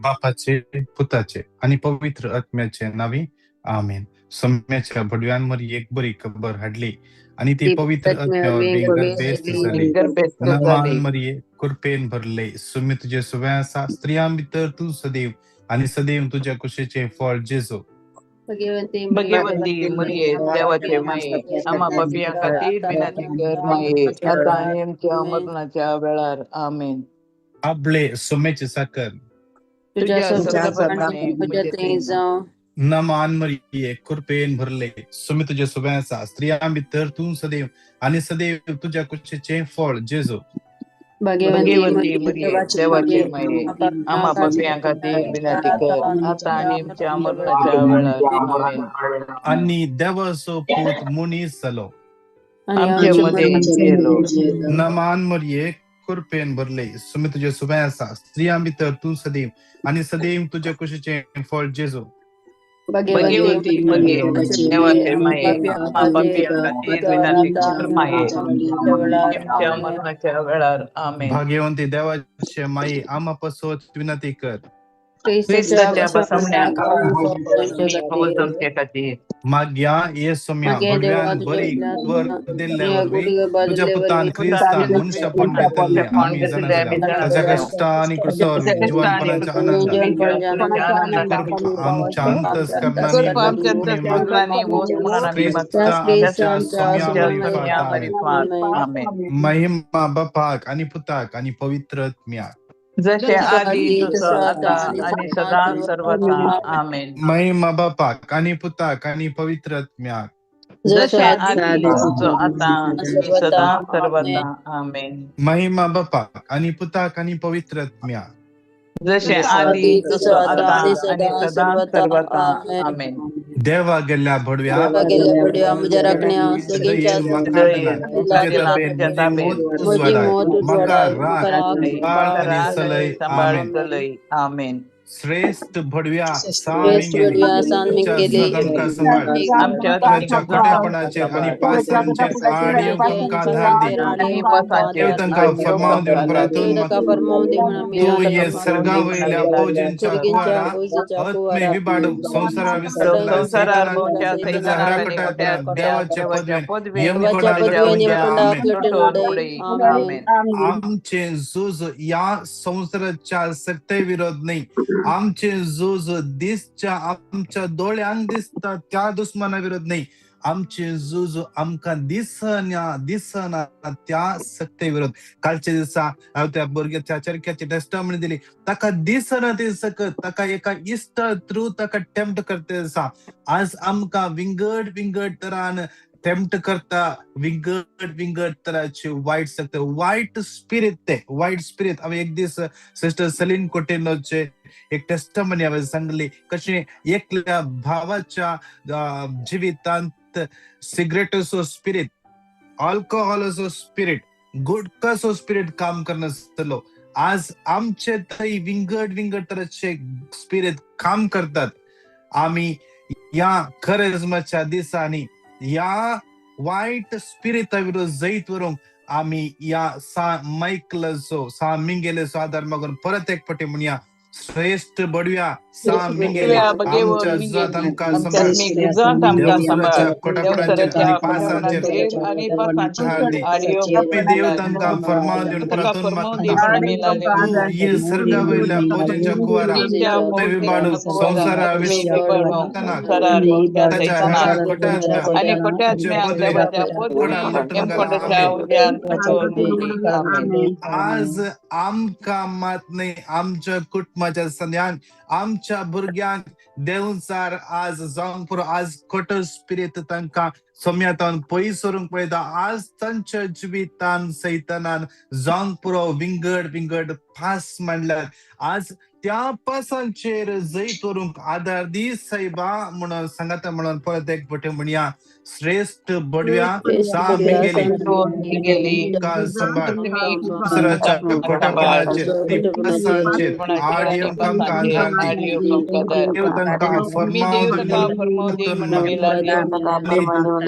बापाचे, पुताचे आणि पवित्र आत्म्याचे नावी, आमेन. सोम्याच्या भडव्यान मरियेक बरी खबर हाडली आणि ती ती पवित्र आत्म्या गर्भेस्त झाली. गर्भस्थ नमान झाली. मरिये, कृपेन भरले, सुमी तुझे सुवे आसा, स्त्रियां भितर तूं सदैव आणि सदैव तुझ्या कुशीचे फळ जेजू. भगवंती भगवंती मरिये, देवाचे माये, आम्हा पापयां खातीर विनंती कर माये, आता आनी आमच्या मरणाच्या वेळार. आमेन. आपले सोम्याचे साखर. तुझ्या तुझ्या स्वतःप्रमाणे तुझ्या तुझ्या थंय जावं. नमान मरिये, कृपेन भरले, सुमी तुझे सुवे आसा, स्त्रियां भितर तूं सदैव आणि सदैव तुझ्या कुशीचे फळ जेजू. भगवंती मरिये, देवाचे माये, आम्हा पापयां खातीर विनंती कर, आता आनी आमच्या मरणाच्या वेळार. आमेन. आणि देवाचो पूत मनीस जालो. आमचे मदें जियेलो. नमान मरिये, कृपेन भरले, सुमी तुझे सुवे आसा, स्त्रियां भितर तूं सदैव आणि सदैव तुझ्या कुशीचे फळ जेजू. भगवंती मरिये, देवाचे माये, आम्हा पापयां खातीर विनंती कर माये, आमच्या मरणाच्या वेळार. आमेन. भाग्यवंती देवाचे माई, आम्हा पासत विनंती कर. क्रिस्ताच्या बसमण्याक फौज आमचे खातीर. माग्या ये सोम्या माग्या देवा भडव्यान तुझ्या बरी उपरांत वर दिल्ले वरवीं बरी तुझ्या पुतान क्रिस्तान मनुष्यपण घेतले आमी जाणा जाल्या, ताच्या कश्टा आनी क्रुसा वरवीं जिवनपणाच्या आनंदान कृपा आमच्या अंतस्करणांनी कृपा आमच्या अंतस्करणांनी वोस म्हणून आमी क्रिस्ता मागता. आमच्या सोम्या आमच्या मरिफात. सोम्या आमेन. मरिफात. आमेन. महिमा बापाक आणि पुताक आणि पवित्र आत्म्याक. जसे आदी तसं आता आणि सदा सर्वथा. आमेन. महिमा बापाक आणि पुताक आणि पवित्र आत्म्याक. जसे आदी तसं आता आणि सदा सर्वथा. आमेन. महिमा बापाक आणि पुताक आणि पवित्र आत्म्याक. जसे आदी तसं आता आणि सदा सर्वथा. आमेन. देवा गेल्ल्या भडव्या गेल्या बडव्या म्हज्या राखण्या सगळ्यांच्या दयेन म्हाका दिला, तुझ्या तुझ्या ताबेन तुझ्या म्हजी ताबेन मोत म्हजी उजवाडाय, मोत म्हाका उजवाडाय, राख, म्हाका सांबाळ राख, आनी सलय. सांबाळ आमेन. चलय. आमेन. श्रेष्ठ भडव्या श्रेष्ठ बडव्या सान मिंगेले, आमच्या आमकां सांबाळ, आमच्या तुझ्या खोटेपणाचेर आनी पासांचेर आड येवंक आमकां आधार दी. आनी पासांचेर देव तांकां फर्माव दिवन प्रार्थून ताका फर्माव दी म्हण आमी तूं ये सर्गा वयल्या फौजेंच्या कुवारा आत्मे विबाडू संवसारा विसरला संवसारार भोवच्या सैतानाक सैतानाक आणि देवाच्या देवाच्या पदवेन पदवेन देवाच्या यमकोडा पदवेन लटून यमकोडा आमेन. लटून उडय. आमेन. आमचे झूज या संवसाराच्या सत्य विरोध नाही, आमचे झूज दिसच्या आमच्या दोळ्यांक दिसता त्या दुस्मना विरोध नाही, आमचे झूज आमकां दिसना दिसना त्या सत्य विरोध. कालच्या दिसा हांव त्या भुरग्याच्या चरख्याची टेस्टमनी दिली, ताका दिसना ती सकत, ताका एका इश्टा थ्रू ताका टेम्प्ट करता दिसा. आज आमकां विंगड विंगड तरान टेम्प्ट करता, विंगड विंगड तराचे वायट शक्त, वायट स्पिरीट, ते वायट स्पिरीट. हांवें एक दीस सिस्टर सलीन कोटेनोचे एक टेस्टमनी हांवें सांगली, कशें एकल्या भावाच्या जिवितांत सिगरेटाचो स्पिरीट, अल्कोहोलाचो स्पिरीट, गुटखाचो स्पिरीट काम करनासलो. आज आमचे थंय विंगड विंगड तराचे स्पिरीट काम करतात. आमी ह्या खरेजमाच्या दिसांनी ह्या वायट स्पिरिटा विरोध जैत व्हरूंक आमी ह्या सा मायकलाचो, सा मिंगेलेचो आदार मागून परत एक फावटी म्हणया, श्रेष्ठ बडव्या सा मिंगेले, आमच्या जात आमकां सांबाळ, देवसराच्या कोटापणाचेर आनी पासांचेर आनी पासांचेर आमी देव तांकां फर्माव दिवन प्रार्थून मागता, तूं ये सर्गा वयल्या फौजेंच्या कुवारा ते विबाडू संवसारा विसरताना ताच्या हेरा कोट्यांतल्या आणि तुझ्या पदवेन कोडा लटून घाला. आमेन. आज आमकां मात न्हय, आमच्या कुटुंबाच्या सन्यांक, आमच्या भुरग्यांक देवचार आज जावंक पुरो. आज खोटो स्पिरीत तांकां सोम्यातान पयस व्हरूंक पळयता. आज तांच्या जिवितान सैतानान जावंक पुरो विंगड विंगड फास मांडल्यात. आज त्या पासांचेर जैत व्हरूंक आदार दी सायबा म्हणून सांगाता. म्हणून परत एक फावटी म्हणया, श्रेष्ठ बडव्या सा मिंगेली, का सांबाळ, दुसऱ्याच्या खोटेपणाचेर ती पासांचेर आड येवंक आमकां आदार दी. देव तांकां फर्माव दिवन प्रार्थून मागता.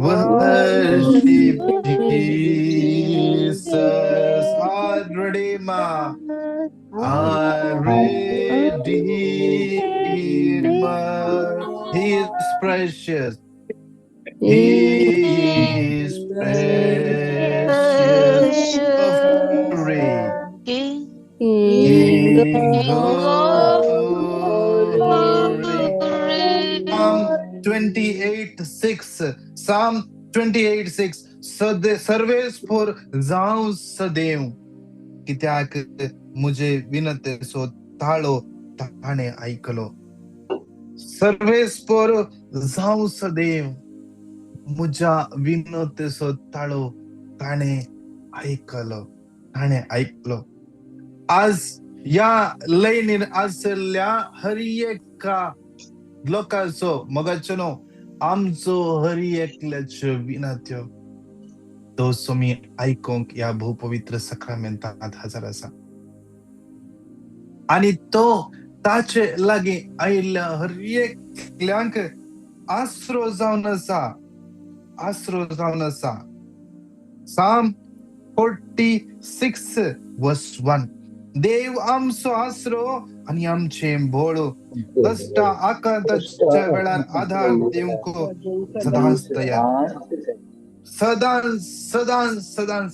Worship Jesus, our Redeemer, our Redeemer. He is precious. He is precious of glory. King King of of glory. glory. Psalm 28:6. Psalm 28:6. सर्वेस्पोर जावं सदैव कित्याक म्हजे विनंतेचो ताळो ताणें आयकलो. सर्वेस्पोर जावं सदैव म्हज्या विनंतेचो ताळो ताणें आयकलो, ताणें आयकलो. आज ह्या लयनीर आशिल्ल्या हर एका लोकांचो मोगाचो न्हू आमचो हर एकल्याच्यो विनंत्यो तो स्वामी आयकूंक ह्या भोव पवित्र सक्रामेंतांत हजर आसा. आनी तो ताचे लागीं आयिल्ल्या हर एकल्यांक आसरो जावन आसा, आसरो जावन आसा. Psalm 46 verse 1. देव आमचो आसरो आनी आमचें बळ, कश्टा आकांताच्या वेळार आधार दिवंक सदांच तयार, सदांच सदांच सदांच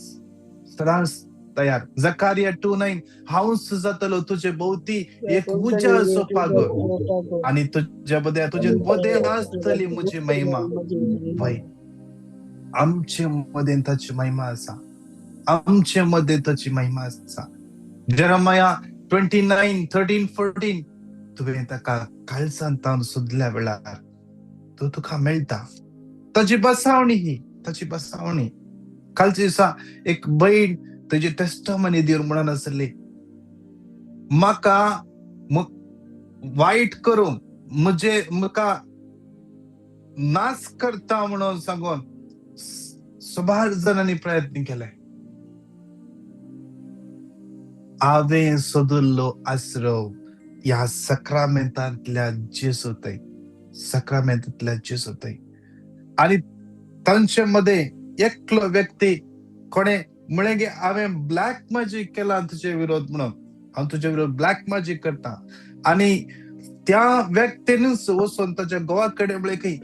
सदांच तयार. जकारिया 2:9. हांवच जातलो तुजे भोवती एक उज्याचो पागो आनी तुज्या बदे तुजे मदें आसतली म्हजी महिमा. वय, आमचे मदें ताची महिमा आसा, आमचे मदें ताची महिमा आसा. Jeremiah 29:13-14. तुवें ताका काळजांत सोदल्या वेळार तो तुका मेळटा. ताची बसावणी ही ताची बसावणी. कालच्या दिसा एक बहीण तुजी टेस्टमनी दिवन म्हणून आसली, म्हाका वायट करूंक म्हजे म्हाका नाश करता म्हणून सांगून सुमार जाणांनी प्रयत्न केले. हांवें सोदिल्लो आसरो ह्या सक्रामेंतांतल्या जेजू थंय, सक्रामेंतांतल्या जेजू थंय. आनी तांचे मदें एकलो व्यक्ती कोणें म्हळें की हांवें ब्लॅक मॅजीक केला तुजे विरोध म्हणून, हांव तुजे विरोध ब्लॅक मॅजीक करता. आनी त्या व्यक्तीनूच वचून ताच्या घोवा कडेन म्हळें की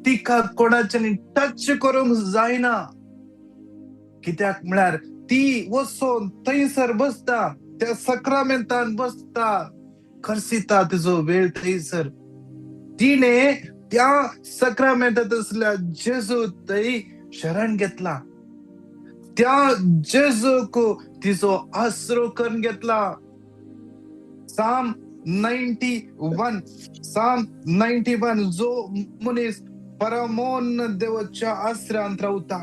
तिका कोणाच्यानी टच करूंक जायना, कित्याक म्हळ्यार ती वचून थंयसर बसता, त्या सक्रामेंतान बसता, खर्चिता तिजो वेळ थंयसर. तिणे त्या सक्रामेंतांत आसल्या जेजू थंय शरण घेतला, त्या जेजूक तिचो आसरो करून घेतला. Psalm 91, Psalm 91. जो मनीस परमोन देवाच्या आसऱ्यांत रावता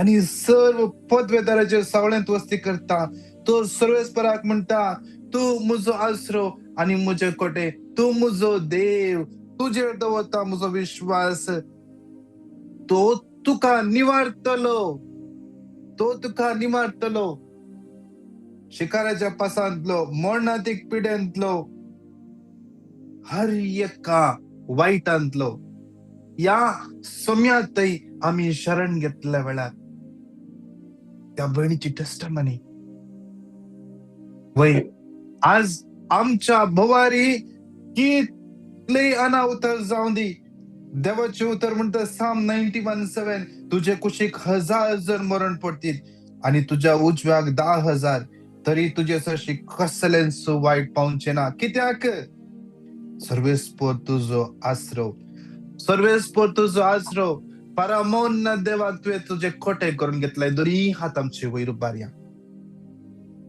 आनी सर्व पदवेदाराच्या सावळेंत वस्ती करता, तो सर्वेस्पराक म्हणटा, तूं म्हजो आसरो आनी म्हजे कोटे, तूं म्हजो देव, तुजेर दवरता म्हजो विश्वास. तो तुका निवारतलो, तो तुका निवारतलो शिकाराच्या पासांतलो, मरणातीक पिडेंतलो, हर एका वायटांतलो. ह्या सोम्यातय आमी शरण घेतल्या वेळार त्या भयणीची टेस्टमनी. वय, आज आमच्या भोवारी कितले अनाउतर जावं दी, देवाचें उतर म्हणटा Psalm 91:7, तुजे कुशीक 1000 जर मरण पडतील आनी तुज्या उजव्याक 10,000, तरी तुजे सरशी कसलेंच वायट पावचें ना. कित्याक? सर्वेस्पोर तुजो आसरो, सर्वेस्पोर तुजो आसरो. परामोन देवाक तुवें तुजे कोटे करून घेतले. दोनी हात आमचे वयर उबारया,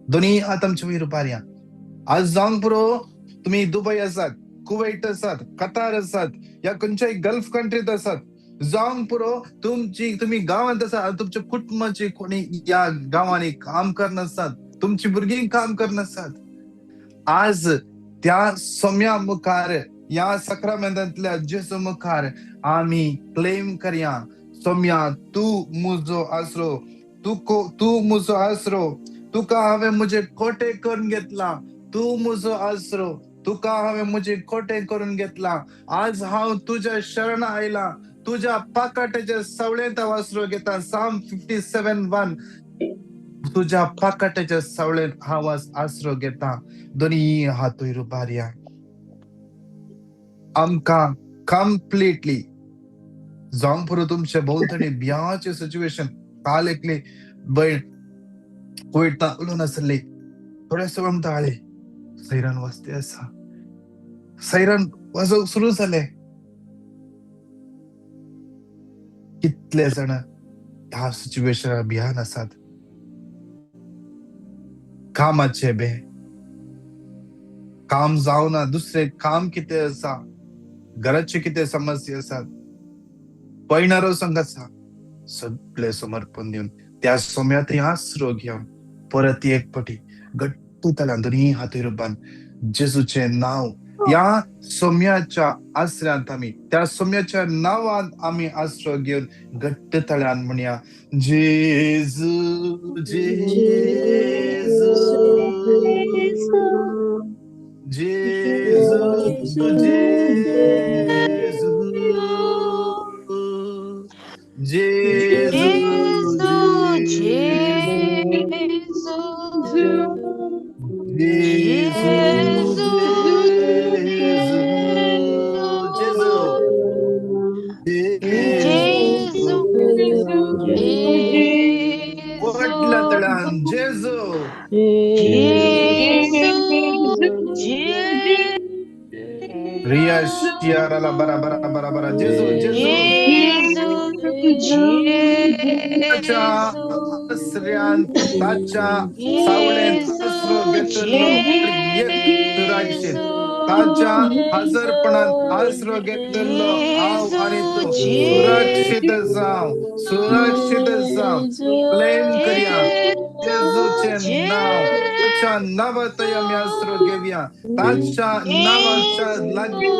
दोनी हात आमचे वयर उबारया. आज जावंक पुरो, तुमी दुबय आसात, कुवैट आसात, कतार आसात, या खंयच्याय गल्फ कंट्रीत आसात, जावंक पुरो तुमची तुमी गांवांत आसात, तुमच्या कुटुंबाची कोणी ह्या गांवांनी काम करनासात, तुमची भुरगीं काम करनासात, आज त्या सोम्या मुखार, ह्या सक्रामेंतांतल्या जेजू मुखार आमी क्लेम करया, सोम्या तूं म्हजो आसरो, तूं म्हजो आसरो, तुका हांवें म्हजे कोटे करून घेतला, तूं म्हजो आसरो, तुका हांवें म्हजे कोटे करून घेतला. आज हांव तुज्या शरण आयला, तुज्या पाकाट्याच्या सावळेंत हांव आसरो घेता. Psalm 57:1, तुज्या पाकाट्याच्या सावळेंत हांव आसरो घेता. दोनी हातूय रुबारया. आमकां कंप्लिटली जावंक पुरो तुमच्या भोंवतणी भियाचे सिच्युएशन. काल एकली भयण वयता उलोवन आसली, थोडे वेळ म्हणटा, आळे सैरन वाजते आसा, सैरन वाजोवंक सुरू जाले. कितले जाण ह्या सिच्युएशनाक भियान आसात. कामाचे बे काम जावना, दुसरें काम कितें आसा, घराचे कितें समस्या आसात, पयणारो संग आसा, सगळे समर्पण दिवन त्या सोम्यात आसरो घेवन परत एक पटी घट्ट तल्यान दोनी हाती रुपान जेजूचें नांव ह्या सोम्याच्या आसऱ्यांत आमी त्या सोम्याच्या नांवान आमी आसरो घेवन घट्ट तळ्यान म्हणया, जेजू जेजू जेजू जेजू जेजू जेजू जेजू जेजू व्हडल्या तळ्यान जेजू रिया शियाराला बरा बरा बरा बरा जेजू जेजू ताच्या आसऱ्यान ताच्या सावळेंत आसरो घेतलो सुरक्षीत, ताच्या हजरपणान आसरो घेतलो हांव आनी तूं सुरक्षीत जावं, सुरक्षीत जावं. क्लेम करया जेजूचें नांव, ताच्या नांवांत आमी आसरो घेवया, ताच्या नांवाच्या लागीं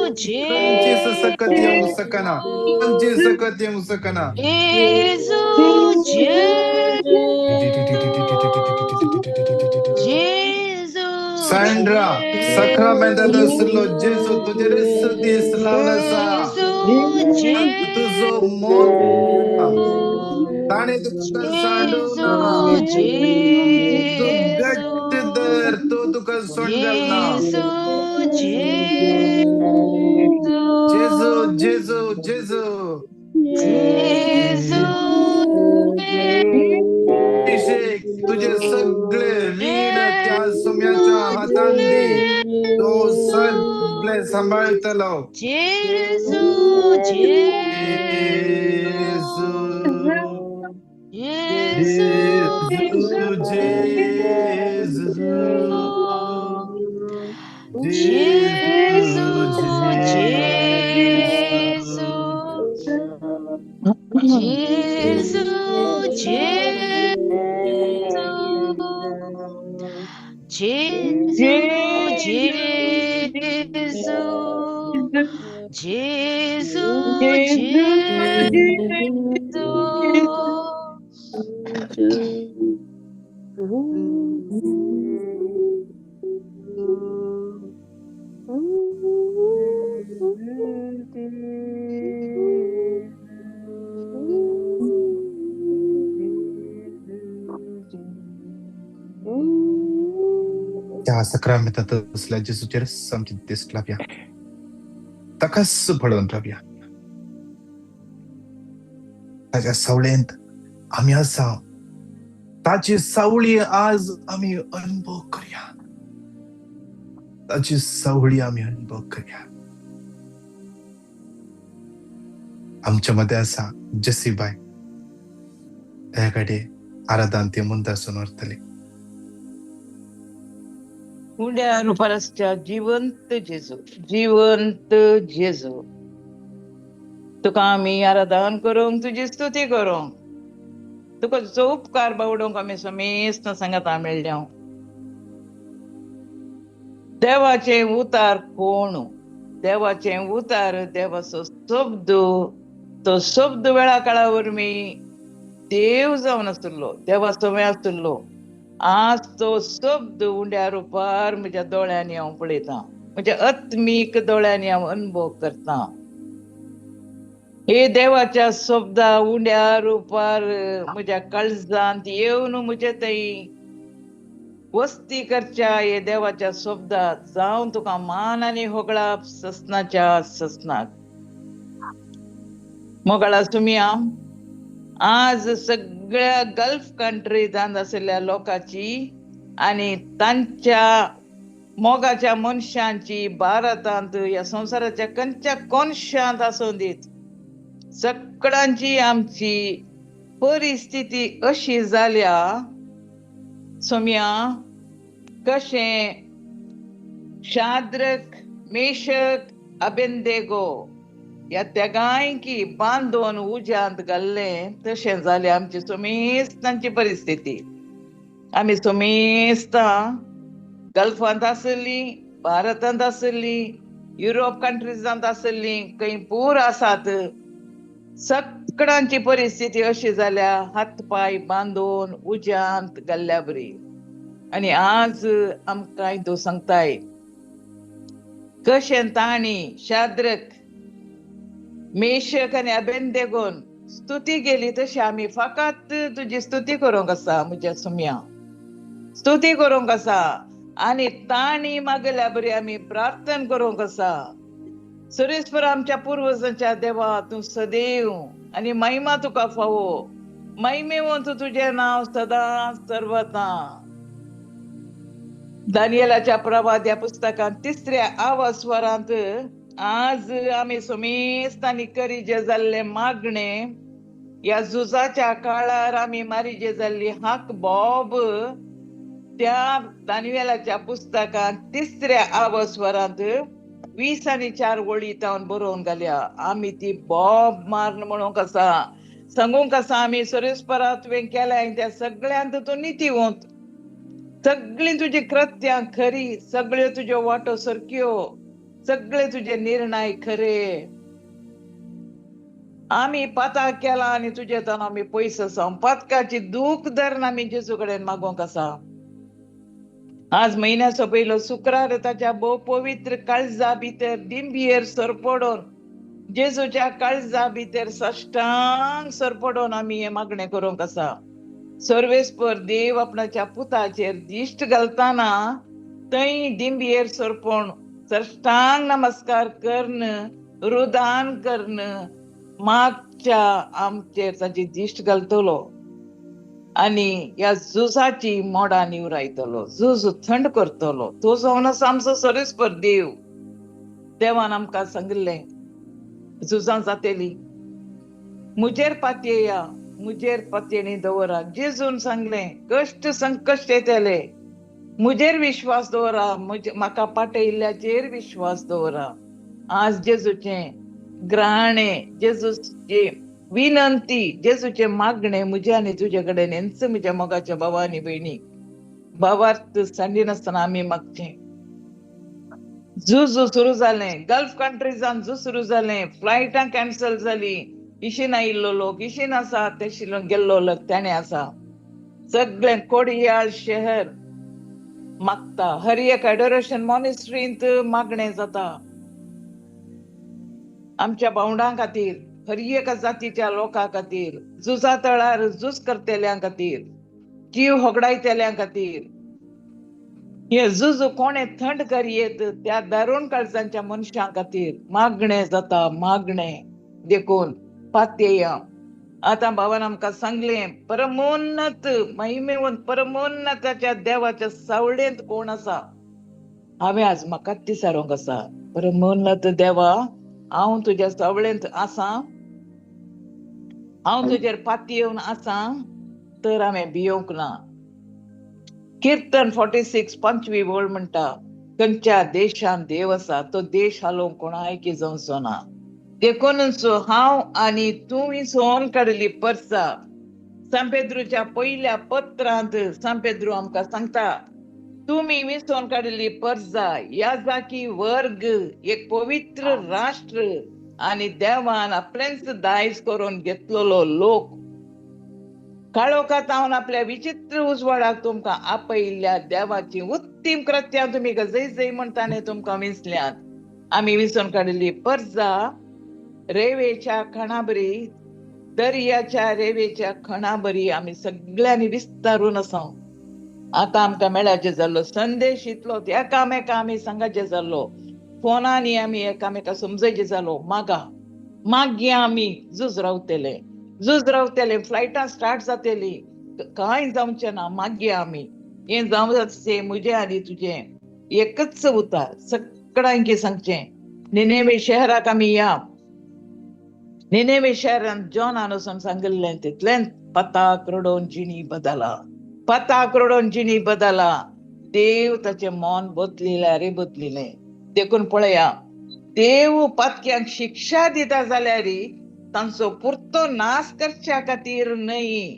खंयचीच सकत येवंक शकना, खंयची सकत येवंक शकना. Sandra, साक्रामेंतांत आशिल्लो जेजू तुजेर दीस लावन आसा. तुजो मोग ताणें तुका सांडूना, तूं घट्ट धर, तो तुका सोडल ना. जेजू जेजू जेजू अभिषेक तुझे सगळे रीण त्या सोम्याच्या हातान दी, तो सगळे सांबाळतलो. जेजू जेजू जेजू जेजू जेजू जेजू. त्या सक्रामेंतांत असल्या जेजूचेर आमची दिश्ट लावया, ताकाच पळोवन रावया. ताच्या सावळेंत आमी आसा, ताची सावळी आज आमी अनुभव करया, ताची सावळी आमी अनुभव करया. आमच्या मदें आसा जसीबाय, त्या कडेन आराधन ती मुंदासून व्हरतली. उंड्या रुपारासच्या जिवंत जेजू, जिवंत जेजू, तुका आमी आराधन करूंक, तुजी स्तुती करूंक, तुका तुजो उपकार बावडोवंक आमी समेस्त सांगाता मेळ्ळ्या. देवाचें उतार कोण, देवाचें उतार, देवाचो शब्द, तो शब्द वेळा काळा वरवीं देव जावन आसलो, देवाचो वेळ आसलो. आज तो शब्द उंड्या रुपार म्हज्या दोळ्यांनी हांव पळयतां, म्हज्या आत्मीक दोळ्यांनी हांव अनुभव करता. हे देवाच्या शब्दा उंड्या रुपार म्हज्या काळजांत येवन म्हजे थंय वस्ती करच्या हे देवाच्या शब्दात जावन तुका मान आनी होगळाप ससनाच्या ससनाक. मोगाळा सुमिया, आज सगळ्या गल्फ कंट्रीजांत आशिल्ल्या लोकांची आनी तांच्या मोगाच्या मनशांची भारतांत ह्या संवसाराच्या खंयच्या कोनशांत आसूं दीत, सगळ्यांची आमची परिस्थिती अशी जाल्या सोम्या, कशें शाद्रक मेशक अबेंदेगो ह्या तेगांयकी बांदून उज्यांत घाल्लें तशें जालें आमची सोमेस्तांची परिस्थिती. आमी सोमेस्तां गल्फांत आसली, भारतांत आसली, युरोप कंट्रीजांत आसली, खंय पूर आसात, सगळ्यांची परिस्थिती अशी जाल्या हात पांय बांदून उज्यांत घाल्ल्या बरी. आनी आज आमकां तूं सांगताय कशें तांणी शाद्रक मेशक आनी अबेंदेगोन स्तुती केली तशी आमी फकत तुजी स्तुती करूंक आसा म्हज्या सुम्या, स्तुती करूंक आसा आनी तांणी मागल्या बरी आमी प्रार्थना करूंक आसा. सुरेश्वर आमच्या पुर्वजांच्या देवा, तूं सदैव आनी महिमा तुका फावो, महिमेवंत तुजें नांव सदां सर्वता. दानियलाच्या प्रवाद ह्या पुस्तकांत तिसऱ्या आवास्वरांत आज आमी सोमेस्तांनी करीजे जाल्ले मागणे ह्या झुजाच्या काळार आमी मारीजे जाल्ली हाक बॉब त्या दानियलाच्या पुस्तकांत तिसऱ्या आवास्वरांत 20 आनी 4 वळी तावन बरोवन घाल्या. आमी ती बॉब माਰਨ म्हणूंक आसा, सांगूंक आसा आमी सुरेश्वरा तुवें केल्या त्या सगळ्यांत तूं नितीवंत, सगळीं तुजी कृत्यां खरी, सगळ्यो तुज्यो वाटो सारक्यो, सगळे तुजे निर्णय खरे. आमी पाताक केला आनी तुजे तान आमी पयस आसा, पातकाची दूख धरून आमी जेजू कडेन मागोवंक आसा. आज म्हयन्याचो पयलो शुक्रार ताच्या भोव पवित्र काळजा भितर दिंबियेर सरपडोन जेजूच्या काळजा भितर साश्टांग सरपडोन आमी हें मागणें करूंक आसा. सर्वेस्पर देव आपणाच्या पुताचेर दिश्ट घालतना थंय दिंबियेर सरपण साश्टांग नमस्कार करून रुदान करून मागच्या आमचेर ताची दिश्ट घालतलो आनी ह्या झुजाची मोडां निवरायतलो, झूज थंड करतलो. तो जावन आसा आमचो सर्वेस्पर देव. देवान आमकां सांगिल्लें झुजां जातेली, म्हजेर पातयेया, म्हजेर पातयेणी दवरा. जेजून सांगलें कश्ट संकश्ट येतले, म्हजेर विश्वास दवरा, म्हाका पाटयिल्ल्याचेर विश्वास दवरा. आज जेजूचें ग्राणें, जेजूचे विनंती, जेजूचे मागणे म्हजे आनी तुजे कडेन हेंच म्हज्या मोगाच्या भावा आनी भयणी भावार्थ सांडिनासतना आमी मागचें. झूज सुरू जालें, गल्फ कंट्रीजान झूज सुरू जालें, फ्लायटां कॅन्सल जाली, इशीन आयिल्लो लोक इशीन आसा, तेशिलो गेल्लो लोक तेणें आसा. सगळें कोडयाळ शहर मागता, हर एक एडोरेशन मॉनिस्ट्रींत मागणें जाता आमच्या भावंडां खातीर, हर एका जातीच्या लोकां खातीर, झुजा तळार झूज करतल्यां खातीर, जीव होगडायतल्यां खातीर. हे झूज कोणें थंड करयेत त्या दारुण काळजांच्या मनशां खातीर मागणें जाता, मागणें. देखून पातयेया. आतां भावान आमकां सांगलें परमोन्नत महिमेवंत परमोन्नताच्या देवाच्या सावळेंत कोण आसा. हांवें आज म्हाकाच विचारूंक आसा, परमोन्नत देवा हांव तुज्या सावळेंत आसा, हांव तुजेर पातयेवन आसा, तर हांवें भियोवंक ना. किर्तन 46 5वी वळ म्हणटा, खंयच्या देशान देव आसा तो देश हालोवंक कोणायकी जावचो ना. देखूनच हांव आनी तुमी सोन काडली परसा. सांपेद्रूच्या पयल्या पत्रांत सांपेद्रू आमकां सांगता, तुमी विसोन काडली परजा याजाकी वर्ग, एक पवित्र राष्ट्र आनी देवान आपलेंच दायज करून घेतलेलो लोक. काळोखांत आपल्या विचित्र उजवाडाक तुमकां आपयिल्ल्या देवाची उत्तीम कृत्यां तुमी गजय जय म्हणटा तुमकां विसल्यात. आमी विसोन काडली परजा रेवेच्या खणाबरी, दर्याच्या रेवेच्या खणाबरी आमी सगळ्यांनी विस्तारून आसा. आतां आमकां मेळाचें जाल्लो संदेश इतलो एकामेका आमी सांगाचें जाल्लो, फोनांनी आमी एकामेका समजयचें जालो. मागा मागीर आमी झूज रावतले, झूज रावतले, फ्लायटां स्टार्ट जातली, कांय जावचें ना. मागीर आमी हें जावं म्हजें आनी तुजें एकच उतार सगळ्यांकी सांगचें. निनेवे शहराक आमी या, निनेवे शहरान जॉनान वचून सांगिल्लें तितलें पताक रडोवन जिणी बदला, पताक रडोवन जिणी बदला. देव ताचें मन बदलिलें रे बदलिलें. देखून पळया, देव पातक्यांक शिक्षा दिता जाल्यार तांचो पुरतो नाश करच्या खातीर न्हय,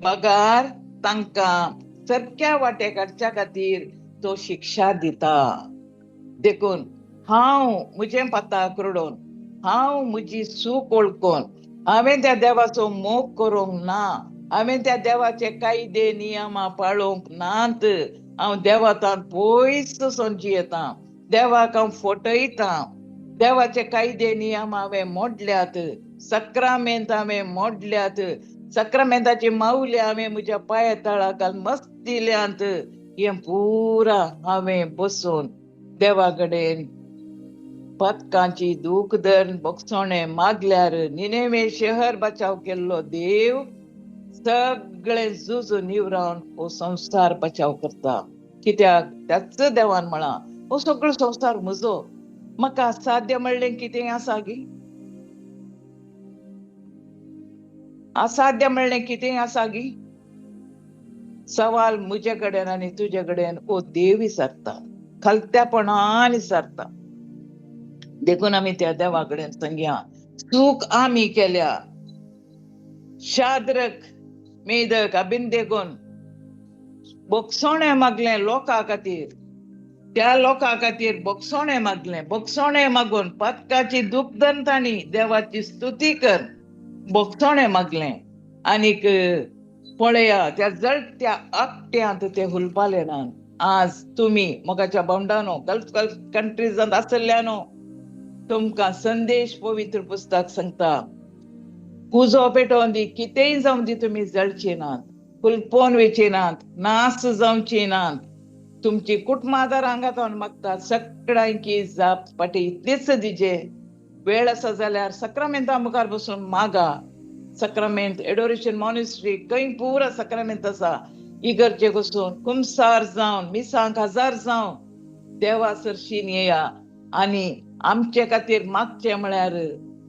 बगार तांकां सारक्या वाटे काडच्या खातीर तो शिक्षा दिता. देखून हांव म्हजें पताक रडोवन, हांव म्हजी चूक वळखून, हांवें त्या देवाचो मोग करूंक ना, हांवें त्या देवाचे कायदे नियमां पाळोवंक नात, हांव देवातान पयस वचून जियेतां, देवाक हांव फटयतां, देवाचे कायदे नियम हांवें मोडल्यात, सक्रामेंत हांवें मोडल्यात, सक्रामेंताची मावली हांवें म्हज्या पांया तळाक मस्त दिल्यांत, हें पुरा हांवें बसून देवा कडेन पदकांची दूख धरून बोगसोणें मागल्यार निनेवे शहर बचाव केल्लो देव सगळें झुजून निवरावन हो संवसार बचाव करता. कित्याक त्याच देवान म्हळां, हो सगळो संवसार म्हजो, म्हाका असाध्य म्हणलें कितें आसा गी? असाध्य म्हणलें कितें आसा गी? सवाल म्हजे कडेन आनी तुजे कडेन हो देव विचारता, खालत्यापणान विचारता. देखून आमी त्या देवा कडेन सांगया, चूक आमी केल्या. शाद्रक मेदक अबिंदेगोन बोगसोणें मागलें लोकां खातीर, त्या लोकां खातीर बोगसोणें मागलें, बोगसोणें मागून पदकाची दूख धरून तांणी देवाची स्तुती कर बोगसोणें मागलें. आनीक पळया त्या जळत्या आकट्यांत ते हुलपाले ना. आज तुमी मोगाच्या भावंडानो, गल्फ गल्फ कंट्रीजांत आसल्यानो, तुमकां संदेश पवित्र पुस्तक सांगता, उजो पेटोवन दी, कितेंय जावं दी, तुमी जळचे नात, हुलपोवन वयचे नात, नास जावचे नात. तुमची कुटुंबादार हांगा मागतात सगळ्यांकी जाप पाटी इतलीच दिजे. वेळ आसा जाल्यार सक्रामेंता मुखार बसून मागा. सक्रामेंत एडोरेशन मॉनेस्ट्री खंय पुरा सक्रामेंत आसा, इगर्जे बसून कुमसार जावन मिसांक हजार जावन देवा सरशीन येया आनी आमचे खातीर मागचें म्हळ्यार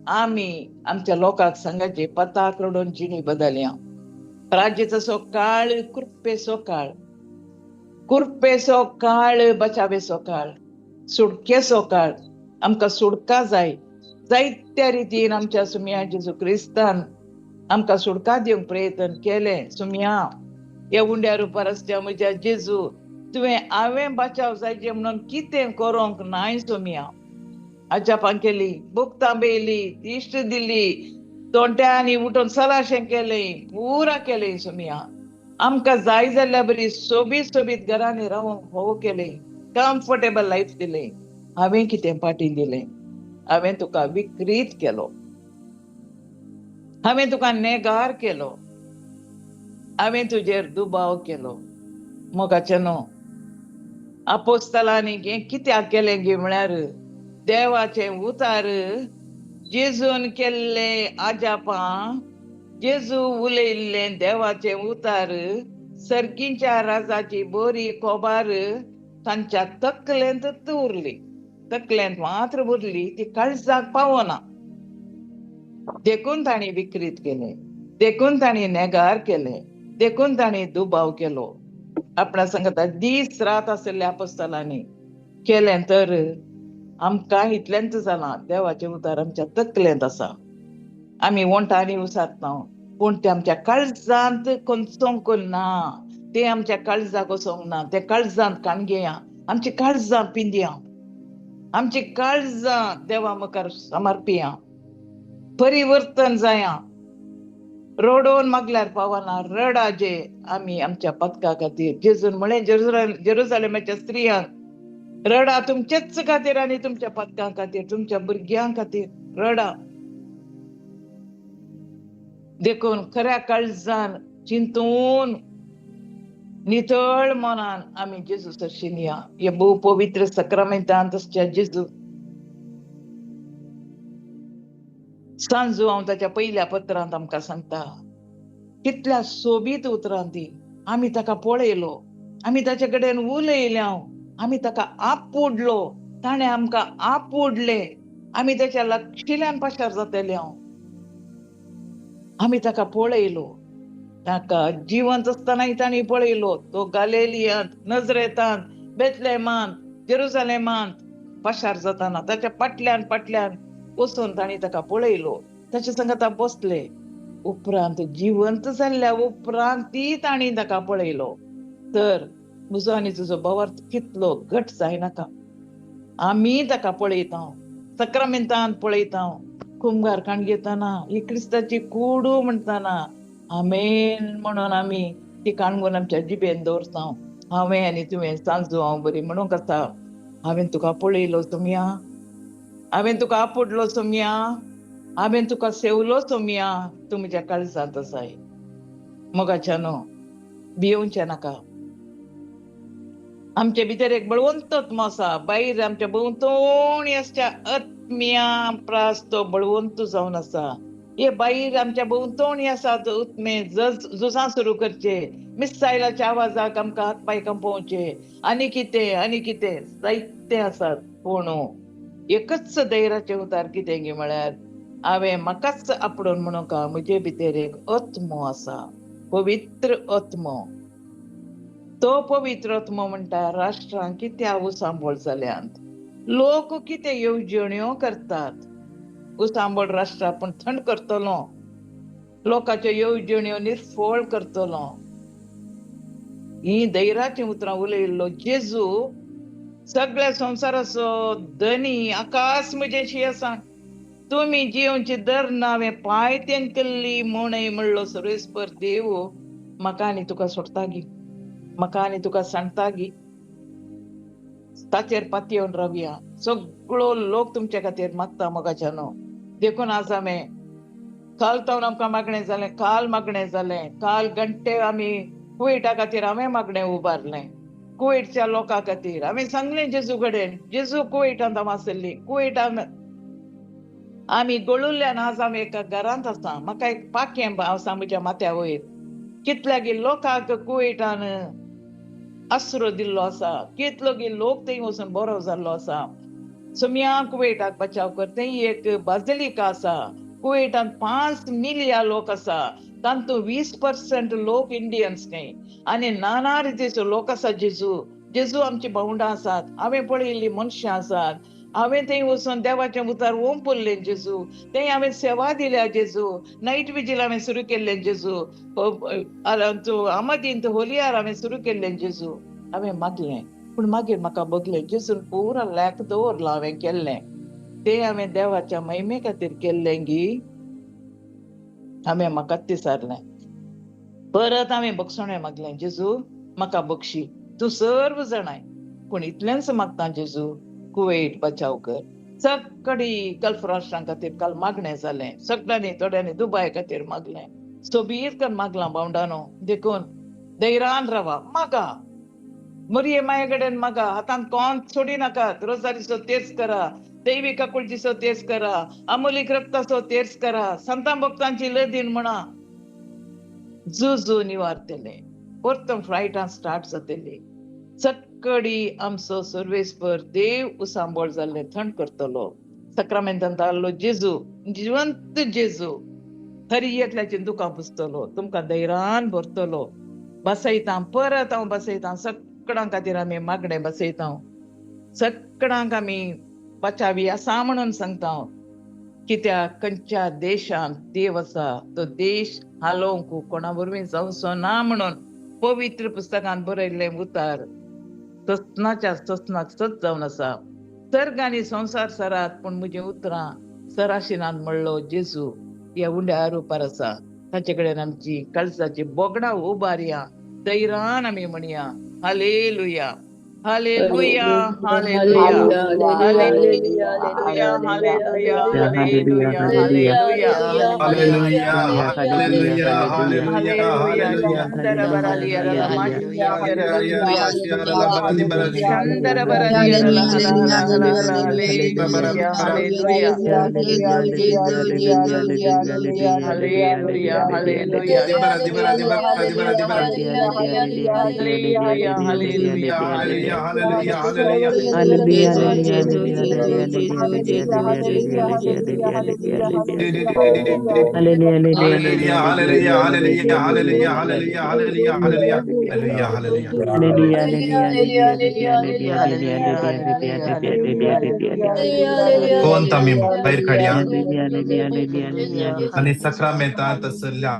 आमी आमच्या लोकांक सांगाचे पताक रडोवन जिणी बदलया. राज्याचो काळ कृपेचो काळ, कृपेचो काळ, बचावेचो काळ, सुटकेचो काळ. आमकां सुटका जाय. जायत्या रितीन आमच्या सुमया जेजू क्रिस्तान आमकां सुटका दिवंक प्रयत्न केलें. सुमया ह्या उंड्या रुपार आसच्या म्हज्या जेजू, तुवें हांवें बचाव जायचे म्हणून कितें करूंक नाय. सुमया अजापां केली, बुकतां बेयली, इश्ट दिली, तोंट्यांनी उठून सलाशें केलें, पुरा केलें. सुमया आमकां जाय जाल्ल्या बरी सोबीत सोबीत घरांनी रावंक फावो केलें, कम्फर्टेबल लायफ दिलें. हांवें कितें पाटी दिलें? हांवें तुका विक्रीत केलो, हांवें तुका नेगार केलो, हांवें तुजेर दुबाव केलो. मोगाचें न्हू आपोस्तलांनी हें कित्याक केलें गी म्हळ्यार देवाचें उतार जेजून केल्ले आजापां, जेजू उलयल्लें देवाचें उतार, सर्गीच्या राजाची बोरी कोबार तांच्या तकलेंतच उरली, तकलेंत मात्र उरली, ती काळजाक पावना. देखून तांणी विक्रीत केलें, देखून तांणी नेगार केलें, देखून तांणी दुबाव केलो. आपणा सांगता दीस रात आशिल्ल्या आपोस्तलांनी केलें तर आमकां इतलेंच जालां. देवाचें उतार आमच्या तकलेंत आसा, आमी वोंठांनी उसारता, पूण तें आमच्या काळजांत कोंचोंक ना, तें आमच्या काळजाक वचोंक ना. तें काळजांत काणगेया, आमची काळजां पिंदया, आमची काळजां देवा मुखार समर्पिया, परिवर्तन जाया. रडोवन मागल्यार पावना, रडाजे आमी आमच्या पदका खातीर. जेजून म्हळें जेरुजालेमाच्या स्त्रियांक, रडा तुमचेच खातीर आनी तुमच्या पदकां खातीर, तुमच्या भुरग्यां खातीर रडा. देखून खऱ्या काळजान चिंतून नितळ मनान आमी जेजू सरशीन या. हे भोव पवित्र सक्रामेंतांत आसच्या जेजू सांजू हांव ताच्या पयल्या पत्रांत आमकां सांगता, कितल्या सोबीत उतरां ती. आमी ताका पळयलो, आमी ताचे कडेन उलयल्या, आमी ताका आपुडलो, ताणें आमकां आपुडले, आमी ताच्या लक्षिल्यान पाशार जातले. आमी ताका पळयलो, ताका जिवंत आसतनाय तांणी पळयलो. तो गालेलियांत, नजरेतांत, बेतलेमांत, जेरुजालेमांत पाशार जाताना ताच्या फाटल्यान फाटल्यान वचून तांणी ताका पळयलो, ताच्या संगता बसले. उपरांत जिवंत जाल्ल्या उपरांत ती तांणी ताका पळयलो. तर म्हजो आनी तुजो भावार्थ कितलो घट जायनाका. आमी ताका पळयता, सक्रामेंतान पळयता, कुमगार काण घेताना ही क्रिस्ताची कुडू म्हणटाना आमेन म्हणून आमी ती काणगून आमच्या जिबेन दवरता. हांवें आनी तुवें सांजू हांव बरी म्हणूंक आसा, हांवें तुका पळयलो सोमया, हांवें तुका आपुडलो सोमया, हांवें तुका सेवलो सोमया, तूं म्हज्या काळजांत आसाय. मोगाच्यानो भियोवचें नाका. आमचे भितर एक बळवंत आत्मो आसा, भायर आमच्या भोंवतणी आसच्या आत्म्या प्रास तो बळवंत जावन आसा. हे भायर आमच्या भोंवतणी आसा तो उत्मे झुजां सुरू करचे, मिसायलाच्या आवाजाक आमकां हात पांय कंपोवचे आनी कितें आनी कितें जायते आसात. पूण एकच धैर्याचें उतार कितें गी म्हळ्यार हांवें म्हाकाच आपडून म्हणूंक म्हजे भितर एक आत्मो आसा, पवित्र आत्मो. तो पवित्र आत्मो म्हणटा राष्ट्रांक कित्याक उसांबळ जाल्यांत, लोक कितें येवजण्यो करतात. उसांबळ राष्ट्रां पूण थंड करतलो, लोकांच्यो येवजण्यो निर्फळ करतलो. ही धैर्याचीं उतरां उलयल्लो जेजू सगळ्या संवसाराचो धनी, आकाश म्हजेशी आसा, तुमी जियोवची दर नावें पांय तेंकल्ली म्हणय म्हणलो सर्वेस्पर देव म्हाका आनी तुका सोडटा गी, म्हाका आनी तुका सांगता गी. ताचेर पातयेवन रावया. सगळो लोक तुमच्या खातीर मागता मोगाच्यानो. देखून आज आमी काल तावन आमकां मागणें जालें, काल मागणें जालें, काल घंटे आमी कुवेटा खातीर हांवें मागणें उबारलें, कुवेटच्या लोकां खातीर हांवें सांगलें जेजू कडेन, जेजू कुवेटांत हांव आसली, कुवेटान आमी गळुल्ल्यान आज आमी एका घरांत आसा. म्हाका एक पाखें आसा म्हज्या माथ्या वयर. कितल्यागी लोकांक कुवेटान आसरो दिल्लो आसा, कितलो गी लोक थंय वचून बरो जाल्लो आसा. सोम्या कुवेटाक बचाव कर, थंय एक बाजलिका आसा. कुवेटान 5 मिलिया लोक आसा, तातूंत 20% लोक इंडियन्स न्हय आनी नाना रितीचो लोक आसा. जेजू जेजू आमची भावंडां आसात, हांवें पळयल्लीं मनशां आसात. हांवें थंय वचून देवाचें उतार ओंपुल्लें जेजू, थंय हांवें सेवा दिल्या जेजू, नायट विजील हांवें सुरू केल्लें जेजू, आमदींत होलियार हांवें सुरू केल्लें जेजू. हांवें मागलें, पूण मागीर म्हाका बगलें जेजून पुरा लॅक दवरलां हांवें केल्लें तें हांवें देवाच्या महिमे खातीर केल्लें गी. हांवें म्हाका विचारलें, परत हांवें बक्षणें मागलें, जेजू म्हाका बक्षी, तूं सर्व जाणाय, पूण इतलेंच मागता जेजू, कुवेट बचाव कर. सगळी गल्फ राष्ट्रां खातीर काल मागणें जालें, सगळ्यांनी थोड्यांनी दुबाय खातीर मागलें, सोबीत करून मागलां भावंडानो. देखून धैर्यान रावा, मागा, मरये माये कडेन मागा, हातान कोण सोडी नाकात. रोजारीचो तेर्स करा, दैवी काकुळटीचो तेर्स करा, अमोलीक रक्ताचो तेर्स करा, संतां भक्तांची लदीन म्हणा. जुजू निवारतले, परतून फ्लायटां स्टार्ट जातली. सगळी आमचो सर्वेस्पर देव उसांबळ जाल्ले थंड करतलो. सक्रामेंतांत आसलो जेजू, जिवंत जेजू, हरी एकल्याची दुकां पुसतलो, तुमकां धैर्यान भरतलो. बसयता, परत हांव बसयता, सगळ्यां खातीर आमी मागणें बसयता, सगळ्यांक आमी बचावी आसा म्हणून सांगता. कित्याक खंयच्या देशांत देव आसा तो देश हालोवंक कोणा वरवीं जावचो ना म्हणून पवित्र पुस्तकांत बरयल्लें उतार ससनाच्या ससनाक सत जावन आसा. सर्ग आनी संवसार सरात, पूण म्हजीं उतरां सराशिनात म्हणलो जेजू ह्या उंड्या रुपार आसा. ताचे कडेन आमची काळजाची बोगडां उबारया, धैर्यान आमी म्हणया hallelujah. Hallelujah, hallelujah, hallelujah, hallelujah, hallelujah, hallelujah. Hallelujah, hallelujah, hallelujah, hallelujah. Hallelujah, hallelujah, hallelujah, hallelujah, hallelujah, hallelujah, hallelujah, hallelujah, hallelujah. कोण आमी भायर काडया आनी सक्रामेंतांत आसल्या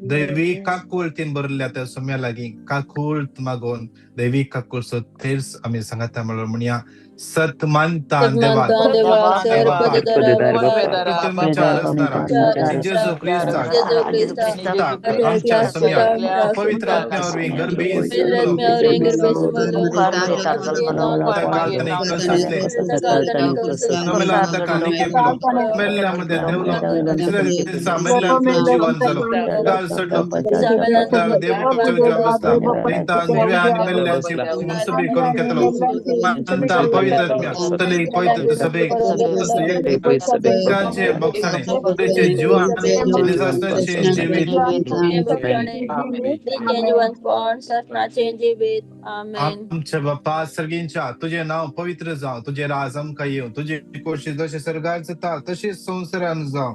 दैवी काकुळतीन भरल्या त्या सोम्या लागीं काकूळत मागून दैवी काकूळ तेर्स आमी सांगता म्हणून म्हणया सत मानता देवा जेजू क्रिस्ताक आमच्या सोम्या पवित्र आत्म्या वरवीं गर्भी मेल्ल्यामध्ये देवलो दुसऱ्या दिसा मेल्ल्यांतलो जिवन जालो काल सोडलो देव बसला जिव्या आनी मेल्ल्यांची मनसुबी करून घेतलो मानता पवित्र आत्म्या तले पवित्र सभेक बोगसाणे त्याचे जीवन जिवीत आमच्या बापा सर्गींच्या तुझे नाव पवित्र जावं, तुझे राज आमकां येवं, तुजी कोशिश जशें स्वर्गार जाता तशीच संवसारान जावं.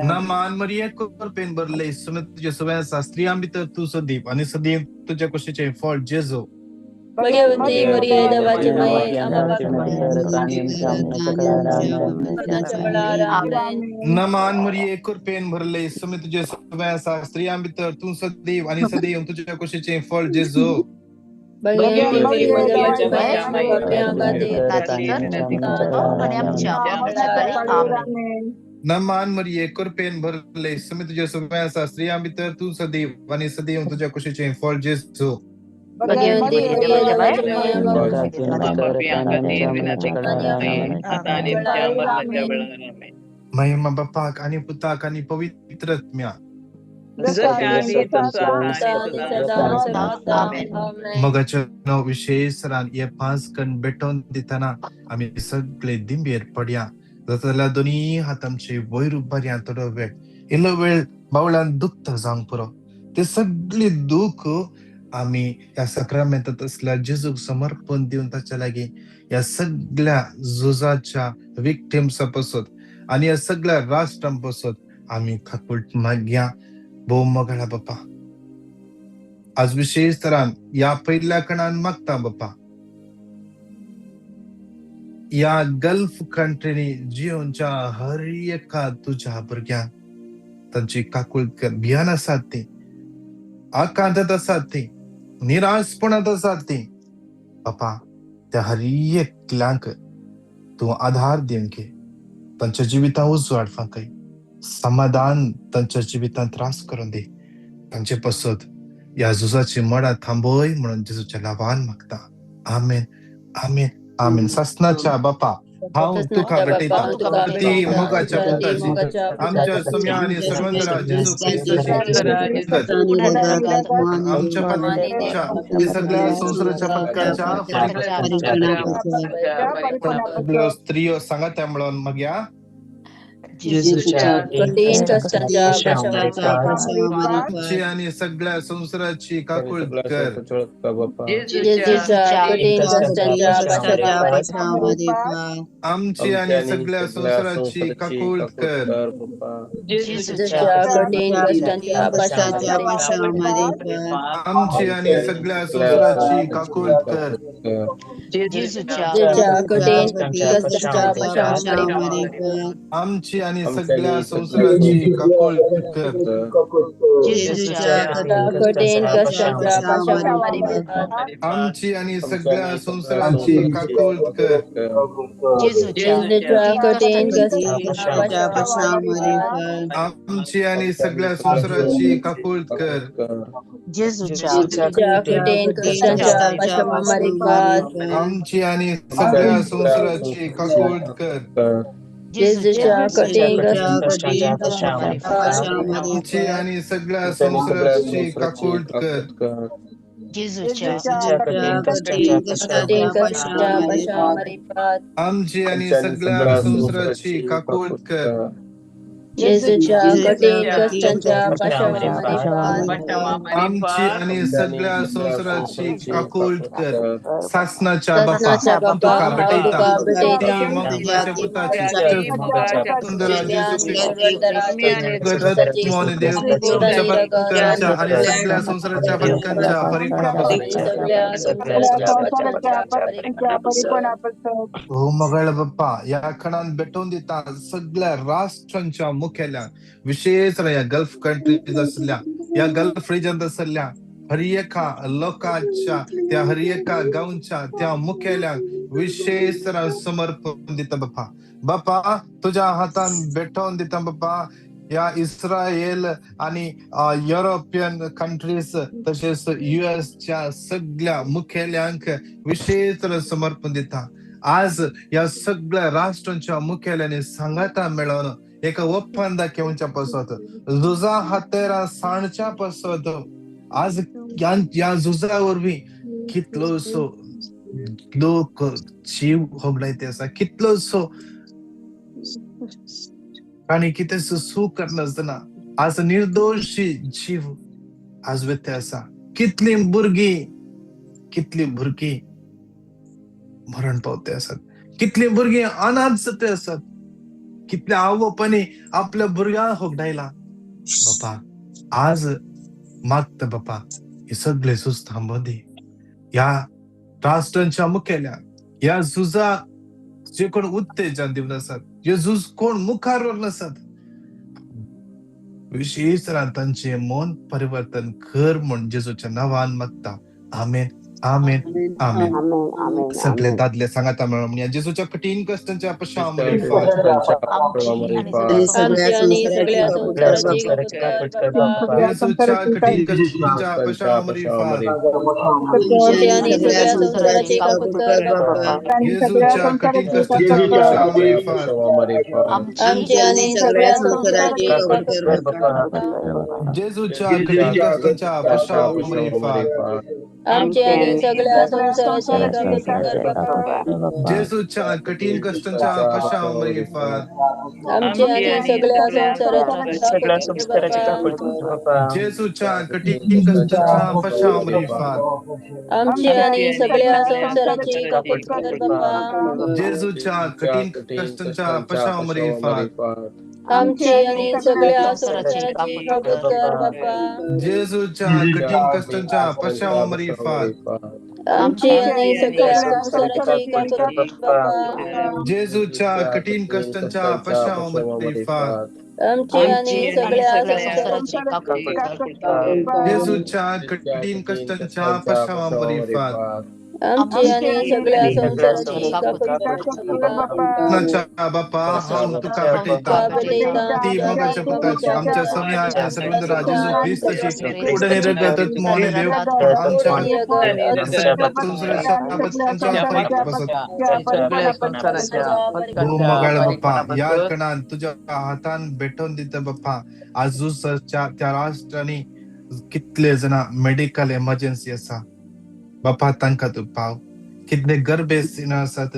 नमान मरिये कृपेन भरले सुमित तुझे सुवे आसा, स्त्रियां भितर तूं सदीप आनी सदीप तुज्या कुशीचें फळ जेजू. भगवती मरिये देवाची माये नमान मरिये कृपेन भरले सुमित तुझे सुवे आसा, स्त्रियां भितर तूं सदीप आनी सदीप तुज्या कुशीचें फळ जेजू. नमान मरिये कृपेन भरले सुमित तुझे सुवे आसा, स्त्रियां भितर तूं सदीप आनी सदीप तुज्या कुशीचें फळ जेजू. महिमा बापाक आनी पुताक आनी पवित्र आत्म्या. मोगाच्या नांव विशेष रान हे पांच कण भेटोवन दितना आमी सगळे दिंबेर पडया, जाता जाल्यार दोनी हात आमचे वयर उबारया. थोडो वेळ इल्लो वेळ बावळ्यान दुखता जावंक पुरो, ते सगळे दुःख आमी ह्या सक्रामेंतांत असल्या जेजूक समर्पण दिवन ताच्या लागीं ह्या सगळ्या झुजाच्या विक्टिम्सा पासत आनी ह्या सगळ्या राष्ट्रां पासत आमी काकूट मागया. भोव मोगाळा बापा, आज विशेष तरान ह्या पयल्या कणान मागता बापा, ह्या गल्फ कंट्रीनी जियोनच्या हर एका तुज्या भुरग्यांक तांची काकूट भियान आसात, ती आकांतात आसात, ती निराशपणांत आसात, ती बापा त्या हर एकल्यांक तूं आधार दिवन घे, तांच्या जिवितांत उजवाड फांकय, समाधान तांच्या जिवितांत त्रास करून दी, तांचे पसत ह्या झुजाची मडा थांबय म्हणून जेजूच्या नांवान मागता. आमेन, आमेन, आमेन. सासनाच्या बापा हांव तुका भेटयता ती मोगाच्या पुताची आमच्या सोम्या आनी सर्वंतरा जेजू क्रिस्ताची आमच्या पातकांच्या सगळ्या संवसाराच्या पातकांच्या स्त्रियो सांगात म्हणून मागया. आमची आणि सगळ्या संसाराची काकूळ कर. आमची आणि सगळ्या संसाराची काकूळ कर. आमची आणि सगळ्या संसाराची काकूळ कर. आमची आणि सगळ्या संसाराची काकूळ कर. जेजूच्या कठीण कष्टांच्या पाशामारिफात. आमची आणि सगळ्या संसाराची काकूळ कर. जेजूच्या कठीण कष्टांच्या पाशामारिफात. आमची आणि सगळ्या संसाराची काकूळ कर. जेजूच्या कठीण कष्टांच्या पाशामारिफात. आमची आणि सगळ्या संसाराची काकूळ कर. जेजूच्या कठीण कष्टांच्या पाशामारिफात. आमची आणि सगळ्या संसाराची काकूळ कर. जेजूच्या कठीण कष्टांच्या पाशामारिफात. आमची आणि सगळ्या संसाराची काकूळ कर. जेजूच्या कठीण कष्टांच्या पाशामारिफात. आमची आणि सगळ्या संसाराची काकूळ कर. सासनाच्या बापा, तुका भेटयता ती मोगाच्या पुताची देव तुमच्या भक्तांच्या आणि सगळ्या संसाराच्या भक्तांच्या परिपणापासून. हो मगळ बाप्पा, या खणान भेटून दिता सगळ्या राष्ट्रांच्या मुखेल्या, विशेष या गल्फ कंट्रीज असल्या, या गल्फ रिजन असल्या, हर एका लोकांच्या त्या हर एका गावच्या त्या मुखेल्या विशेष समर्पण दिता बाप्पा. बाप्पा तुझ्या हातान भेटवून दिता बाप्पा या इस्रायल आणि युरोपियन कंट्रीज तसेच युएसच्या सगळ्या मुखेल्यांक विशेष समर्पण दिता. आज या सगळ्या राष्ट्रांच्या मुखेल्यांनी सांगाता मेळोवन एका ಒಪ್ಪಂದ घेवच्या पासत, झुजा हातेरा सांडच्या पासत, आज ह्या झुजा वरवीं कितलोसो लोक जीव होगडायते आसा, कितलोसो आनी कितें सूख करनासतना आज निर्दोशी जीव आज व्यत्यय आसा. कितली भुरगीं, कितली भुरगीं मरण पावते आसात, कितली भुरगीं अनाथ जाते आसात, कितल्या आवोपांनी आपल्या भुरग्यांक होगडायला. बापा आज मागता बापा हे सगळे झूज थांबोवं दी. ह्या राष्ट्रांच्या मुखेल्या ह्या झुजा जे कोण उत्तेजन दिवन आसात, हे झूज कोण मुखार व्हरून आसात, विशेष तांचे मन परिवर्तन कर म्हूण जेजूच्या नांवान मागता. आमेन, आमेन, आमेन. सगळे दादले सांगाता म्हणून जेजूच्या कठीण कष्टांच्या पशामारिफात. आमची आणि सगळ्या संसाराची काकूळ कर बाप्पा. जेजूच्या कठीण कष्टांच्या पशामारिफात. आमची आणि सगळ्या संसाराची काकूळ कर बाप्पा. जेजूच्या कठीण कष्टांच्या पशामारिफात. आमची आणि सगळ्या संसाराची काकूळ कर बाप्पा. जेजूच्या कठीण कष्टांच्या पशामारिफात. आमची आणि सगळ्या संसाराची काकूळ कर बाप्पा. जेजूच्या कठीण कष्टांच्या पशामारिफात. आमची आणि सगळ्या संसाराची काकूळ कर बाप्पा. जेजूच्या कठीण कष्टांच्या पशामारिफात. आमची आणि सगळ्या संसाराची काकूळ कर बाप्पा. जेजूच्या कठीण कष्टांच्या पशामारिफात. आमची आणि सगळ्या संसाराची काकूळ कर बाप्पा. जेजूच्या कठीण कष्टांच्या पशामारिफात. आमची आणि सगळ्या संसाराची काकूळ कर बाप्पा. जेजूच्या कठीण कष्टांच्या पशामारिफात. आमची आणि सगळ्या संसाराची काकूळ कर बाप्पा. जेजूच्या कठीण कष्टांच्या पशामारिफात. आमची आणि सगळ्या संसाराची काकूळ कर बाप्पा. बाप्पा हांव तुका भेटयता ती मोगाच्या पुताची आमच्या समिया सर्वेंद्र जेजू क्रिस्ताची उडणे रगत मोने देव आमच्या मगाळ बाप्पा या कणान तुझ्या हातान भेटून दिता बाप्पा. आजूच्या त्या राष्ट्रांनी कितले जाणां मेडिकल एमर्जन्सी आसा बापा, तांकां तूं पाव. कितले गर्भेस्त आसात,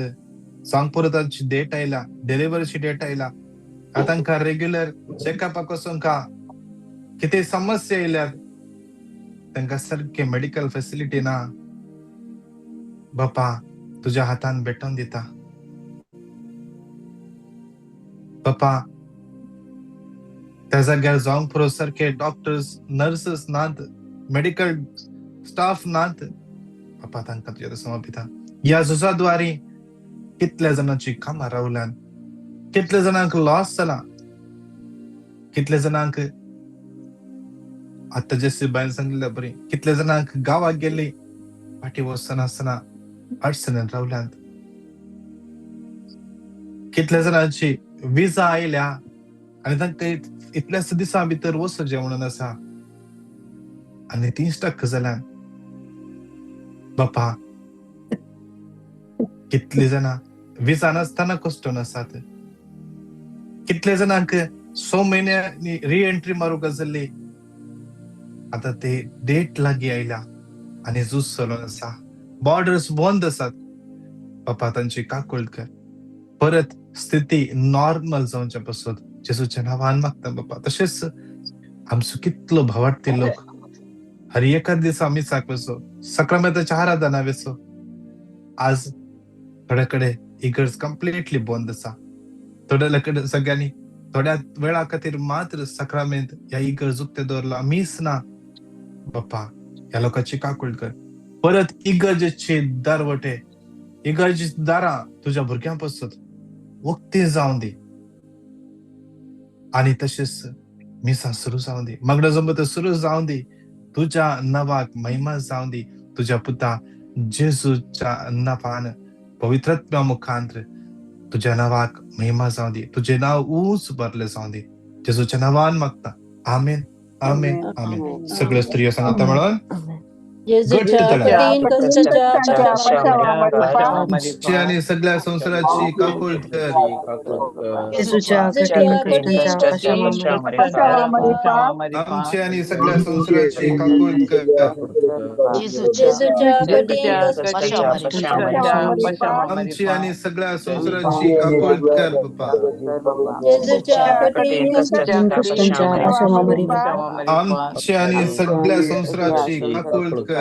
सांग तांची डेट आयला, डिलिव्हरीची डेट आयला, तांकां रेग्युलर चेकअपाक वचोंक कितें समस्या येयल्यात, तांकां सारके मेडिकल फेसिलिटी ना बापा, तुझ्या हातान भेटोवन दिता बापा. त्या जाग्यार जावंक पुरो सारके डॉक्टर्स नर्सेस नात, मेडिकल स्टाफ नात बापा, तांकां तुज्या समर्पिता. ह्या झुजाद्वारे कितल्या जाणांची कामां रावल्यान, कितल्या जाणांक लॉस जाला, कितले जाणांक आतां जेसी बायन सांगिल्ल्या बरी कितले जाणांक गांवाक गेल्ली फाटीं वचनासतना अडचणेन रावल्यांत. कितल्या जाणांची विजा आयल्या आनी तांकां इतल्याच दिसां भितर वचचें म्हणून आसा आनी ती स्टक जाल्यान. बापा कितली जाणां विजा नासतना कश्टून आसात. कितले जाणांक 6 म्हयन्यांनी रिएंट्री मारूंक आसली, आतां ते डेट लागीं आयल्या आनी झूज चलून आसा, बॉर्डर्स बंद आसात. बापा तांची काकूळ कर, परत स्थिती नॉर्मल जावच्या पासत जेजूच्या नांवान मागता बापा. तशेंच आमचो कितलो भावार्थी लोक हर एका दिसा मिसाक वचो, सक्रामेंताच्या आराधना वचो, आज थोड्या कडेन इगर्ज कंप्लिटली बंद आसा. थोड्या कडेन सगळ्यांनी थोड्या वेळा खातीर मात्र सक्रामेंत ह्या इगर्ज उक्ते दवरला, मीस ना. बापा ह्या लोकांची काकूळ कर, परत इगर्जेचे दरवटे, इगर्जेची दारां तुज्या भुरग्यां पासत उक्ती जावं दी आनी तशेंच मिसां सुरू जावं दी, मागणो जमत सुरू जावं दी, तुज्या नांवाक महिमा जावं दी, तुज्या पुता जेजूच्या नांवान पवित्रत्म्या मुखांत तुज्या नांवाक महिमा जावं दी, तुजें नांव ऊंच भरलें जावं दी. जेजूच्या नांवान मागता, आमेन, आमेन, आमेन. सगळ्यो स्त्रियो सांगता म्हणून आमची आणि सगळ्या संसाराची काकूळ कर. आमची आणि सगळ्या संसाराची काकूळ कर. आमची आणि सगळ्या संसाराची काकूळ कर बापा. आमची आणि सगळ्या संसाराची काकूळ कर. आमची आणि सगळ्या संसाराची काकूळ कर.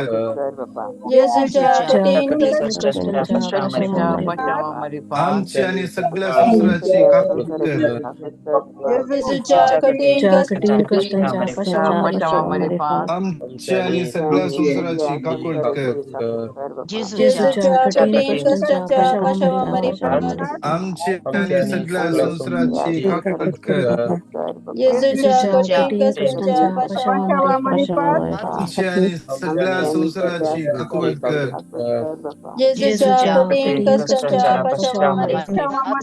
आमची आणि सगळ्या संसाराची काकूळ कर. आमची आणि सगळ्या संसाराची काकूळ कर. आमची आणि सगळ्या संसाराची काकूळ कर.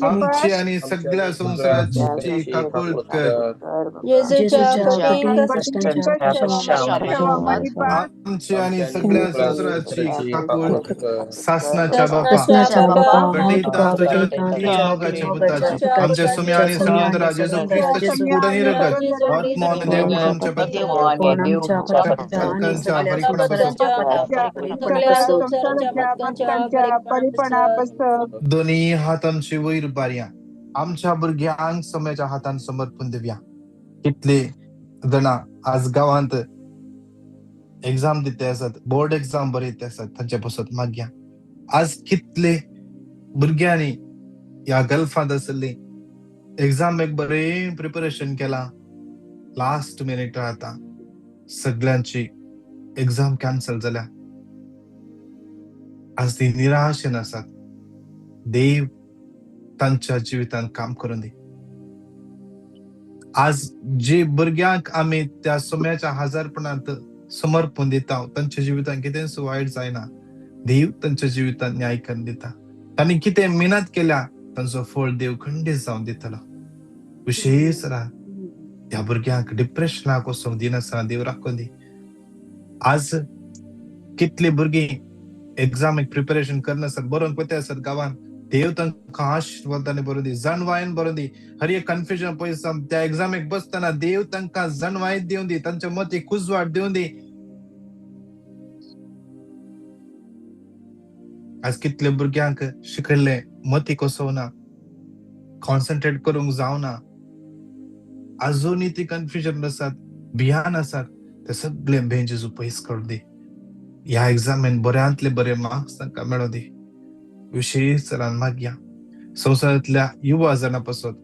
आमची आणि सगळ्या संसाराची काकूळ कर. आमची आणि सगळ्या संसाराची काकूळ कर. सासनाच्या बापा कठीण तुझ्या मोगाच्या पुताची आमच्या सुम्या आणि समुद्रा जेजू ख्रिस्ताची कूड आणि रगत आत्मा आणि देव आमच्या दोन्ही हात आमचे वयर बारया, आमच्या भुरग्यांक समयाच्या हातान समर्पण दिवया. कितले जाणां आज गांवांत एग्जाम दिते आसात, बोर्ड एग्जाम बरयते आसात, तांचे पासत मागया. आज कितले भुरग्यांनी ह्या गल्फांत आसली एग्जाम एक बरें प्रिपरेशन केलां, लास्ट मिनिट आतां सगळ्यांची एग्जाम कॅन्सल जाल्या. आज ती निराशेन आसात. देव तांच्या जिवितांत काम करून दी. आज जे भुरग्यांक आमी त्या सोम्याच्या हजारपणांत समर्पण दिता तांच्या जिवितांत कितेंच वायट जायना. देव तांच्या जिवितांत न्याय करून दिता. तांणी कितें मेहनत केल्या तांचो फळ देव खंडीत जावन दितलो. विशेश त्या भुरग्यांक डिप्रेशनाक वचूंक दिनासतना देव राखून दी. आज कितली भुरगीं एग्जामीक प्रिपरेशन करनासत बरोवन पळयता आसत गांवांत, देव तांकां आशिर्वादान बरोवन दी, जाणवायेन बरोवन दी. हर एक कन्फ्युजन पयस त्या एग्जामीक बसतना देव तांकां जाणवाय दिवन दी, तांच्या मतीक उजवाड दिवन दी. आज कितले भुरग्यांक शिकयल्ले मती कसोवना, कॉन्सन्ट्रेट करूंक जावना, अजूनय ती कन्फ्युजन आसात, भियान आसात, ते सगळे भें जेजू पयस करून दी. ह्या एग्जामीन बऱ्यांतले बरे मार्क्स तांकां मेळों दी. विशेश चलान मागया संवसारांतल्या युवा जाणां पासत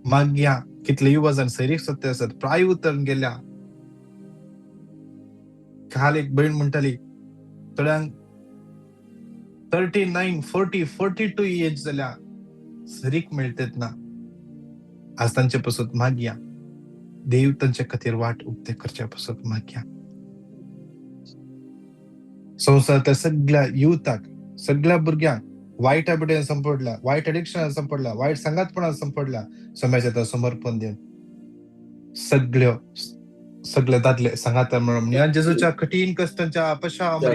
मागया. कितले युवा जाण सैरीक सत्य आसात, प्राय उतरून गेल्या. काल एक भयण म्हणटाली थोड्यांक 39, 40, 42 एज जाल्या सरीक मेळटेत ना. आज तांचे पासत मागया. देव तांचे खातीर वाट उक्ते करच्या पासत मागया. संवसारांतल्या सगळ्या युथाक, सगळ्या भुरग्यांक वायट हॅबिटान संपडल्या, वायट एडिक्शनान संपडल्या, वायट सांगातपणान संपडल्या, समाजाच्या समर्पण दिवन सगळ्यो सगळे दादले सांगाता म्हणून ह्या जेजूच्या कठीण कष्टांच्या अपशा आमची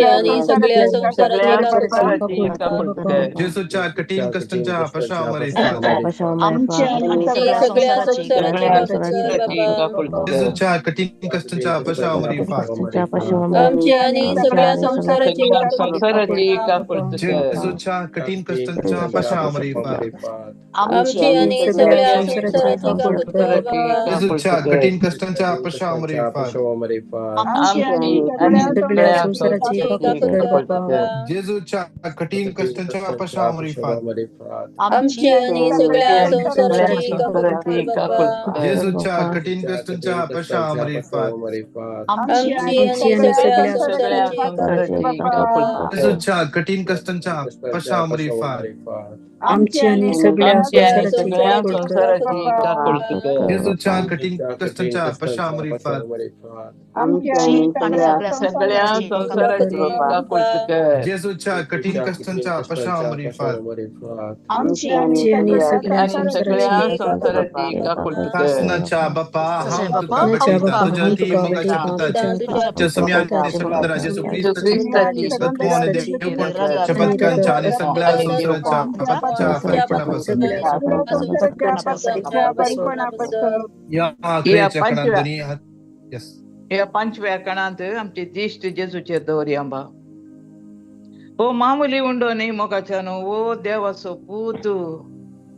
आणि सगळ्या संवसाराची जेजूच्या कठीण कष्टांच्या अपशा आमची सगळ्या संवसाराची जेजूच्या कठीण कष्टांच्या अपशा आमची आणि सगळ्या संवसाराची जेजूच्या कठीण कष्टांच्या अपशा आमची आणि सगळ्या संवसाराची जेजूच्या कठीण कष्टांच्या अपशा जेजूच्या कठीण कष्टांच्या अपशा आमची आणि सगळ्या संवसाराची जेजूच्या कठीण कष्टांच्या अपशा आमची आणि सगळ्या संवसाराची जेजूच्या कठीण कष्टांच्या अपशा आमची आणि सगळ्या संवसाराची जेजूच्या कठीण कष्टांच्या अपशा सगळ्या संवसाराची जेजूच्या कठीण कष्टांच्या अपशा आमची आणि सगळ्या संवसाराची सासनाच्या बापा हांव तुका भेटयतां तुज्या ती मोगाच्या पुताच्या सोम्या सुंदरा जेजू क्रिस्ताची सत्व आणि देवपण शपथकांच्या आणि सगळ्या संवसाराच्या पापाच्या परिपणापासून या क्रियेच्या कणांत दोन्ही हात यस ह्या पांचव्या कणांत आमची दिश्ट जेजूचेर दवरया बा. ओ मामुली उंडो न्ही मोगाच्यानो, ओ देवाचो पूत,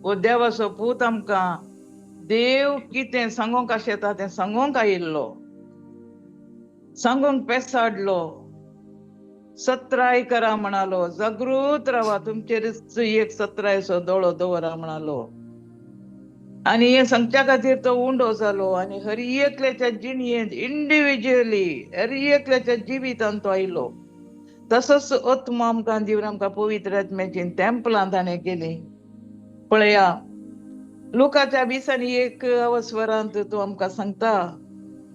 ओ देवाचो पूत आमकां देव कितें सांगूंक आशेता तें सांगूंक आयिल्लो, सांगूंक पेसाडलो, सत्राय करा म्हणालो, जागृत रावा, तुमचेरच एक सत्रायचो दोळो दवरा म्हणालो. आनी हें सांगच्या खातीर तो उंडो जालो आनी हर एकल्याच्या जिणयेंत इंडिविज्युअली हर एकल्याच्या जिवितांत तो आयलो. तसोच आत्मो आमकां दिवन आमकां पवित्र आत्म्याची तेंपलां ताणें केली. पळया लोकाच्या 20:1 अवस्वरांत तो आमकां सांगता,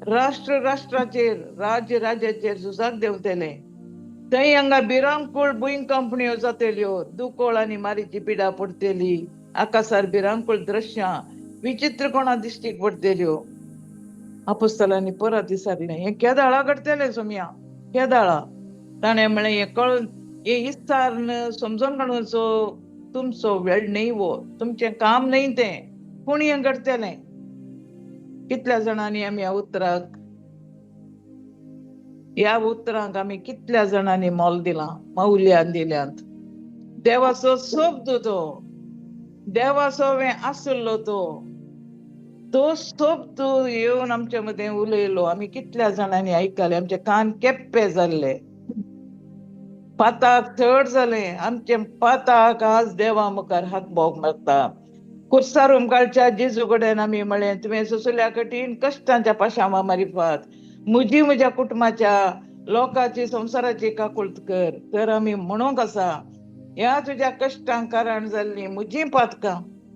राष्ट्र राष्ट्राचेर राज्य राज्याचेर झुजाक देंवतले, थंय हांगा भिरांकूळ भुंयकांपण्यो जातल्यो, दुकोळ आनी मारीची पिडा पडटली, आकाशार भिरांकूळ दृश्यां विचित्र कोणा दिश्टीक पडटल्यो. आपुस्तलांनी परत विचारलें, हें केदाळा घडटलें सोम्या, केदाळा? ताणें म्हणलें, हें कळून हें इस्तार समजून काडूचो तुमचो वेळ न्हय वो, तुमचें काम न्हय तें, पूण हें घडटलें. कितल्या जाणांनी आमी ह्या उतराक, ह्या उतरांक आमी कितल्या जाणांनी मोल दिलां, मौल्यान दिल्यांत. देवाचो शब्द तो, देवाचो वें आसलो तो, तो शब्द येवन आमचे मदें उलयलो. आमी कितल्या जाणांनी आयकले, आमचे कान केप्पे जाल्ले, पाताक थड जाले, आमचे पाताक आज देवा मुखार हात भोग मारता. कुर्सार उमकाळच्या जेजू कडेन आमी म्हळें, तुवें सोंसल्या कठीण कश्टांच्या पाशामा मारिफात म्हजी म्हज्या कुटुंबाच्या लोकांची संवसाराची काकुळट कर. तर आमी म्हणूंक आसा, ह्या तुज्या कश्टांक कारण जाल्लीं म्हजीं पातकां,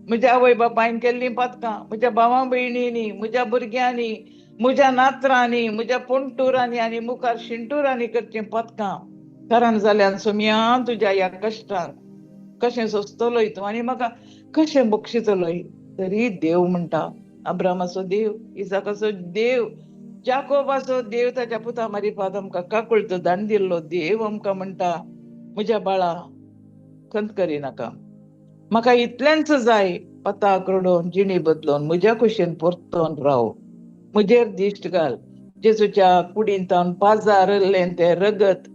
म्हज्या आवय बापायन केल्लीं पातकां, म्हज्या भावा भयणींनी, म्हज्या भुरग्यांनी, म्हज्या नातरांनी, म्हज्या पोंटुरांनी आनी मुखार शिंटुरांनी करचीं पातकां कारण जाल्यान सोम्या तुज्या ह्या कश्टांक कशें सोंसतलोय तूं आनी म्हाका कशें बक्षितलोय. तरी देव म्हणटा, अब्रामाचो देव, इसाकाचो देव, जाकोबाचो देव, ताच्या पुता मारिफात आमकां काकुळट दान दिल्लो देव आमकां म्हणटा, म्हज्या बाळा खंत करिनाका, म्हाका इतलेंच जाय, पताक रडोवन जिणी बदलोवन म्हज्या कुशीन परतोन राव, म्हजेर दिश्ट घाल. जेजूच्या कुडींत पाजारलें तें रगत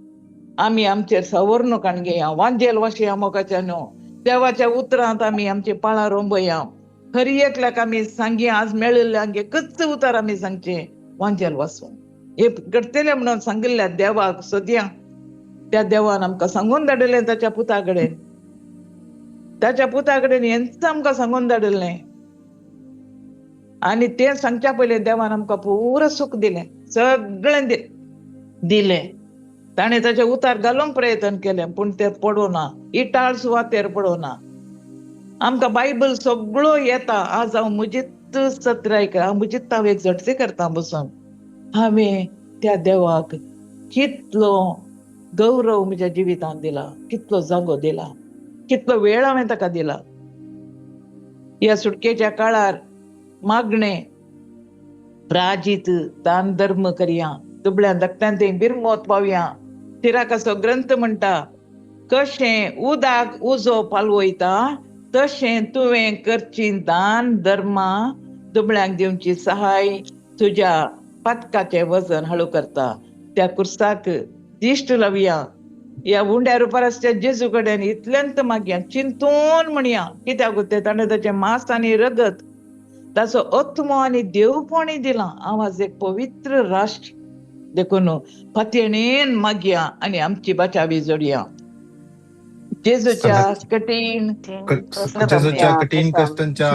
आमी आमचेर सवर्णूक घेया, वांजेल वाशया मोगाच्या न्हू, देवाच्या उतरांत आमी आमची पाळां रोंबया. हर एकल्याक आमी सांगया, आज मेळिल्ल्यांक एकच उतर आमी सांगचें, वांजेल वासून हे घडटलें म्हणून सांगिल्ल्या देवाक सद्या त्या देवान आमकां सांगून धाडिल्लें ताच्या पुता कडेन, ताच्या पुता कडेन हेंच आमकां सांगून धाडिल्लें. आनी तें सांगच्या पयलीं देवान आमकां पुरो सूख दिलें, सगळें दिलें. ताणें ताचें उतार घालूंक प्रयत्न केलें पूण तें पडोना, इटाळ सुवातेर पडोना. आमकां बायबल सगळो येता. आज हांव म्हजी सत्र आयकलां. हांव म्हजें हांव एक झटसे करता बसून. हांवें त्या देवाक कितलो गौरव म्हज्या जिवितांत दिला, कितलो जागो दिला, कितलो वेळ हांवें ताका दिला. ह्या सुटकेच्या काळार मागणें प्राजीत दान धर्म करया, दुबळ्यान धाकट्यान थंय बिरमोत पावया. तिराकाचो ग्रंथ म्हणटा, कशें उदाक उजो पालवयता तशें तुवें करची दान धर्मा, दुबळ्यांक दिवची सहाय तुज्या पातकाचें वजन हळू करता. त्या कुर्साक दिश्ट लावया. ह्या उंड्या रुपार आसच्या जेजू कडेन इतल्यांत मागया, चिंतून म्हणया, कित्याक तें ताणें ताचें मांस आनी रगत, ताचो आत्मो आनी देवपणी दिलां. आवाज एक पवित्र राष्ट्र देखून फातयेणेन मागया आनी आमची बचावी जोडया. जेजूच्या कठीण जेजूच्या कठीण कष्टांच्या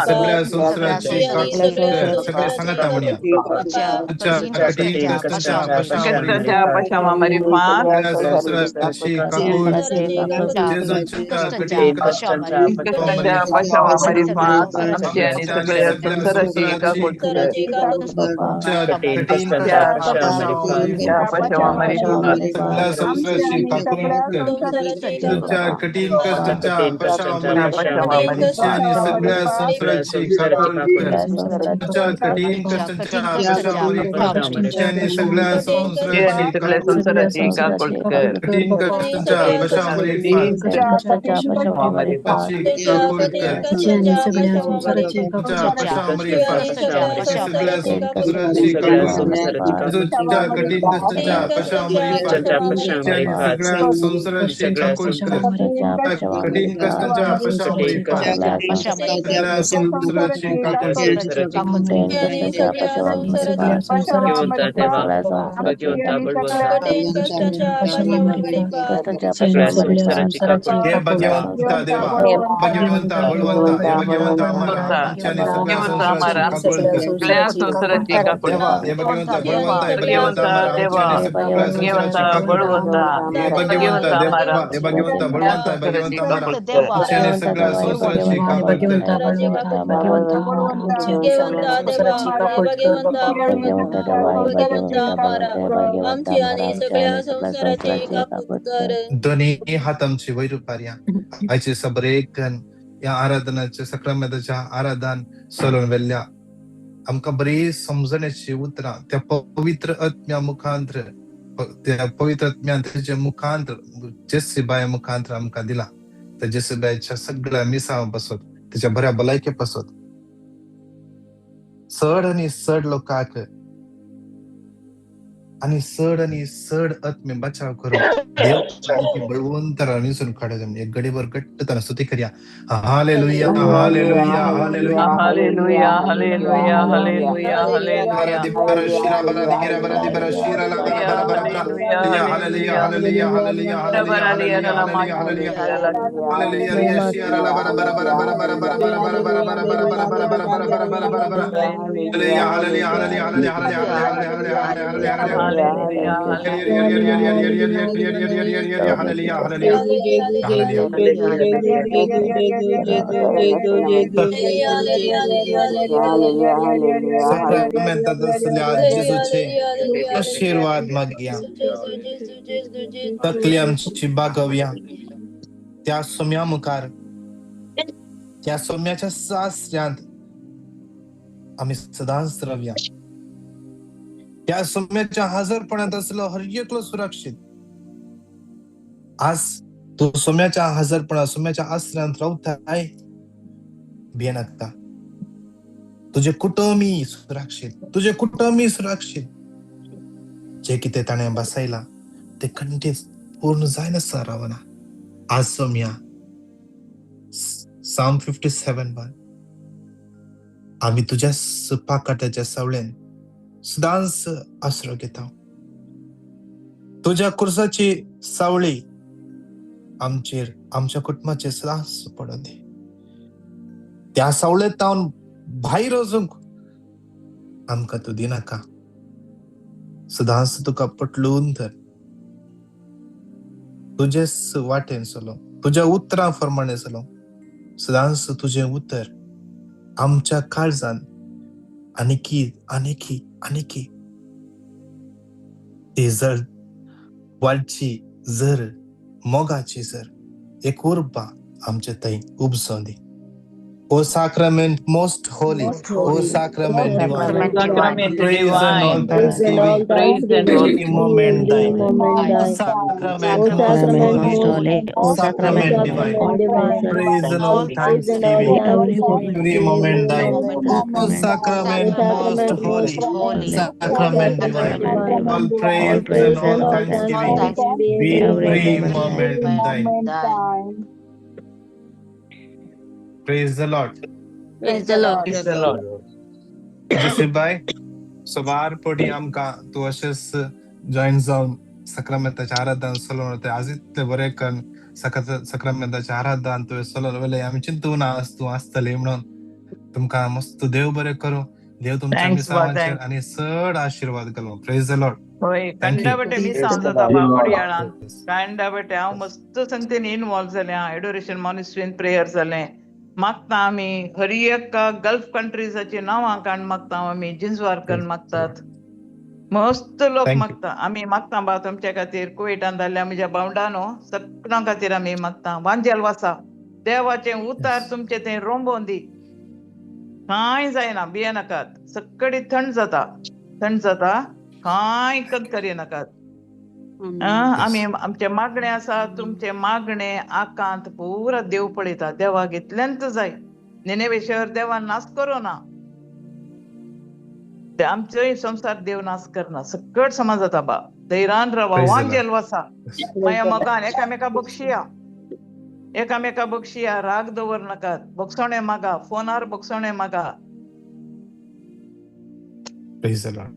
सगळ्या संसाराची सगळे सांगता म्हणया. कठीण कष्टांच्या संसाराची जेजूच्या कठीण कष्टांच्या कठीण कष्टांच्या आणि सगळ्या संसाराची कठीण कष्टांच्या आणि सगळ्या संसाराची कठीण कष्टांच्या कठीण कष्टांच्या कठीण कष्टांच्या दोन्ही हात आमची वयर उबारया. आयचे सबरेकन ह्या आराधनाच्या सक्रामेंताच्या आराधन चलोवन व्हेल्ल्या आमकां बरी समजण्याची उतरां त्या पवित्र आत्म्या मुखांत्र, त्या पवित्र आत्म्यान तेजे मुखांत्र जेसीबाय मुखांत्र आमकां दिला. त्या जेसीबायच्या सगळ्या मिसां पासत, तेच्या बऱ्या भलायके पासत चड आनी चड लोकांक आनी चड आनी चड आत्मे बचाव करून देव बळवंत निसून काडत. एक गडीभर घट्ट ताणें स्तुती करया. Hallelujah, hallelujah, hallelujah, hallelujah, hallelujah, hallelujah, hallelujah. Hallelujah, hallelujah, hallelujah, hallelujah, आशीर्वाद मागया. तकली आमची बागवया त्या सोम्या मुखार, त्या सोम्याच्या सासऱ्यांत आमी सदांच रावया. त्या सोम्याच्या हजरपणांत असलो हर एकलो सुरक्षीत. आज तू सोम्याच्या हजरपणा, सोम्याच्या आसऱ्यांत रावताय, भियेनाका. तुझे कुटुंबी सुरक्षीत, तुझे कुटुंबी सुरक्षीत. जे कितें ताणें बसयलां ते खंडीत पूर्ण जायनासतना रावना. आज सोम्या Psalm 57:1 आमी तुज्या पाकाट्याच्या सावळेन सदांच आसरो घेता. तुज्या कुर्साची सावळी आमचेर, आमच्या कुटुंबाचेर सदांच पडून दी. त्या सावळेंत भायर वचूंक आमकां तूं दिनाका. सदांच तुका पटलून धर, तुजेच वाटेन चलो, तुज्या उतरां प्रमाणे चलो. सदांच तुजें उतर आमच्या काळजान आनीकी आनीकी आनीकी ती जर वाडची जर मोगाची जर एक उर्बा आमचे थंय उपजों दी. O sacrament most holy, Most O holy, sacrament O divine, sacrament Sacrament praise and all divine. Praise and all thanksgiving, Praise and all every thanksgiving moment every thine. moment O thine. sacrament O most sacrament holy, most holy, O O sacrament sacrament divine, sacrament divine, praise and all praise and all thanksgiving, every thanksgiving, moment every every moment thine. moment O thine. sacrament O most sacrament holy, most holy, sacrament divine, sacrament divine, all all praise and praise all and all thanksgiving thanksgiving be be every every moment moment thine. Praise the Lord. Praise the Lord. Praise the Lord. जसीबाय सवार पटी आमकां तूं अशेंच join जावन सक्रमेंताच्या आराधन चलोवन वता. आज इतलें बरें करून सक्रमेंताच्या आराधन तुवें चलोवन वेलें. आमी चिंतूं ना आज तूं आसतली म्हणून. तुमकां मस्त देव बरें करूं. देव तुमच्या Thanks, बा, मिसावांचेर thanks. आनी चड आशिर्वाद घालूं. Praise the Lord. होय, Thank you. कांडा बटे मिसांव जाता बा कोडियाळान. कांडा बटे हांव मस्त संगतीन इनवॉल्व जालें. एडोरेशन मॉनिस्ट्रीन प्रेयर जालें. मागता आमी हर एका गल्फ कंट्रीजाची नांवां काण मागता आमी, जिन्सवार करून मागतात. मस्त लोक Thank you. मागता. आमी मागता बा तुमच्या खातीर. कुवेटान जाल्ल्या म्हज्या भावंडानो सगळ्यां खातीर आमी मागता. वांजेल वासा देवाचें उतार तुमचें तें रोंबोवन दी. कांय जायना, भियेनाकात. सगळी थंड जाता, थंड जाता, कांय कत करिनाकात. आमी आमचे मागणे आसा, तुमचे मागणे आकांत पुरा देव पळयता. देवाक इतल्यांत जाय. निनेवेश्वर देवान नाश करूं ना, आमचोय संवसार देव नाश करना. सकट समाज जाता बा. धैरान रावा, Praise the Lord. वांजेल वसा माया मोगान एकामेका बक्षिया, एकामेका बक्षिया. राग दवर नाकात. बक्षोणे मागा, फोनार बक्षोणे मागा. Praise the Lord.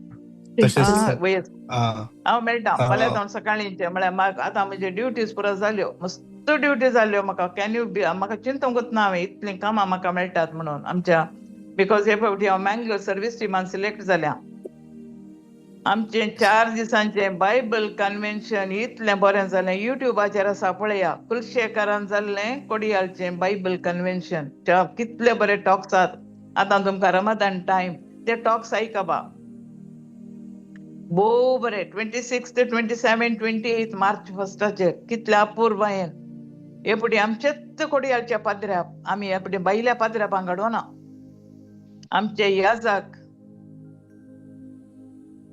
तशेंच वयस हांव मेळटा फाल्यां जावन सकाळींचे. म्हळ्यार आतां म्हजे ड्युटीज पुरो जाल्यो, मस्त ड्युटी जाल्यो म्हाका. Can you बी म्हाका चिंतूंकच ना हांवें इतलीं कामां म्हाका मेळटात म्हणून आमच्या. Because हे फावटी हांव मँगलोर सर्वीस टिमान सिलेक्ट जाल्या. आमचें 4 दिसांचें बायबल कन्व्हेन्शन इतलें बरें जालें. युट्यूबाचेर आसा पळया. कुलशेखरान जाल्लें कोडियालचें बायबल कन्व्हेन्शन. कितले बरे टॉक्स आसात. आतां तुमकां रमदान टायम ते टॉक्स आयका बा. भोव बरे. 26 ते 27 28 मार्च 1 कितल्या अपूर्वायेन. हे फुडें आमचेच कोडियालच्या पाद्र्याप आमी हे फुडें बायल्या पाद्र्यापांक घडोना. आमचे याजाक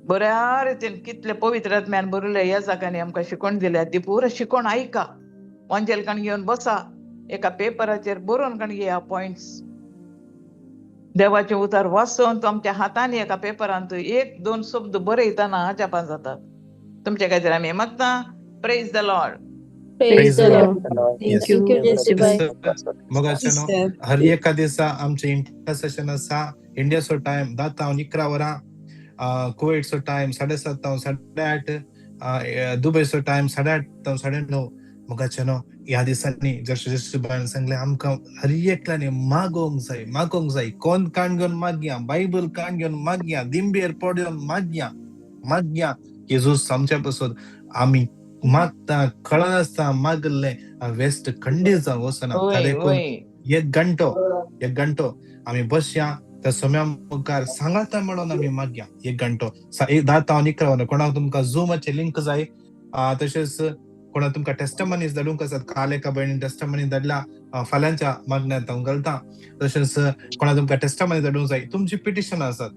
बऱ्या रितीन कितले पवित्र आत्म्यान बरयले याजाकांनी आमकां शिकोवन दिल्या. ती पुरा शिकोवन आयका. वांजेल कण घेवन बसा, एका पेपराचेर बरोवन कण घेया पॉयंट्स. देवाचें उतार वाचून तुमच्या हातांनी एका पेपरांत 1-2 शब्द बरयतना अजापां जातात. तुमच्या खातीर आमी मागता. Praise the Lord. Praise the Lord. Yes. Thank you, Jesse bhai. मोगाचे न्हू, हर एका दिसा आमचें इंटरसेशन आसा. इंडियाचो टायम 10 तावन 11 वरां, कुवेटचो टायम 7:30 तावन 8:30, दुबयचो टायम 8:30 तावन 9:30. मोगाचे न्हू, ह्या दिसांनी जशें जशीबायन सांगलें आमकां हर एकल्यानी मागोवंक जाय, मागोवंक जाय. कोण काण घेवन मागया, बायबल काण घेवन मागया, दिंबेर पडून मागया, मागया. जेजूस आमच्या पासून आमी मागता कळनासता मागल्लें वेस्ट खंडीत जावं वचना. देखून एक घंटो आमी बसया त्या सोम्या मुखार सांगाता म्हणून आमी मागया. 1 घंटो 10 तावन 11 वरां. कोणाक तुमकां झुमाचे लिंक जाय, तशेंच कोणा तुमकां टेस्टमनीज धाडूंक आसात, काल एका भयणीन टेस्टमनी धाडला, फाल्यांच्या मागण्यांत हांव घालता. तशेंच कोणा तुमकां टेस्टमनी धाडूंक जाय, तुमची पिटिशन आसात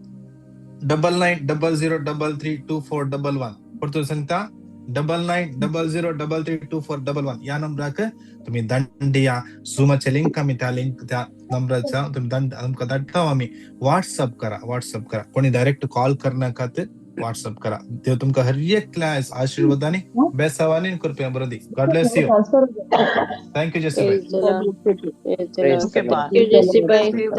9900 33 2411. परतून सांगता 9900 33 2411 ह्या नंबराक तुमी दंड या. झुमाचे लिंक आमी त्या लिंक त्या नंबराच्या तुमी दंड आमकां धाडटा. आमी व्हॉट्सअप करा, व्हॉट्सअप करा. कोणी डायरेक्ट कॉल करनाकात, व्हॉट्सअप करा. देव तुमकां हर एकल्या आशिर्वादांनी बेसावानी कृपया बरोदी. God bless you. Thank you Jessy bhai. Praise the Lord. Praise the Lord. Thank you, Jesse bhai. Thank you.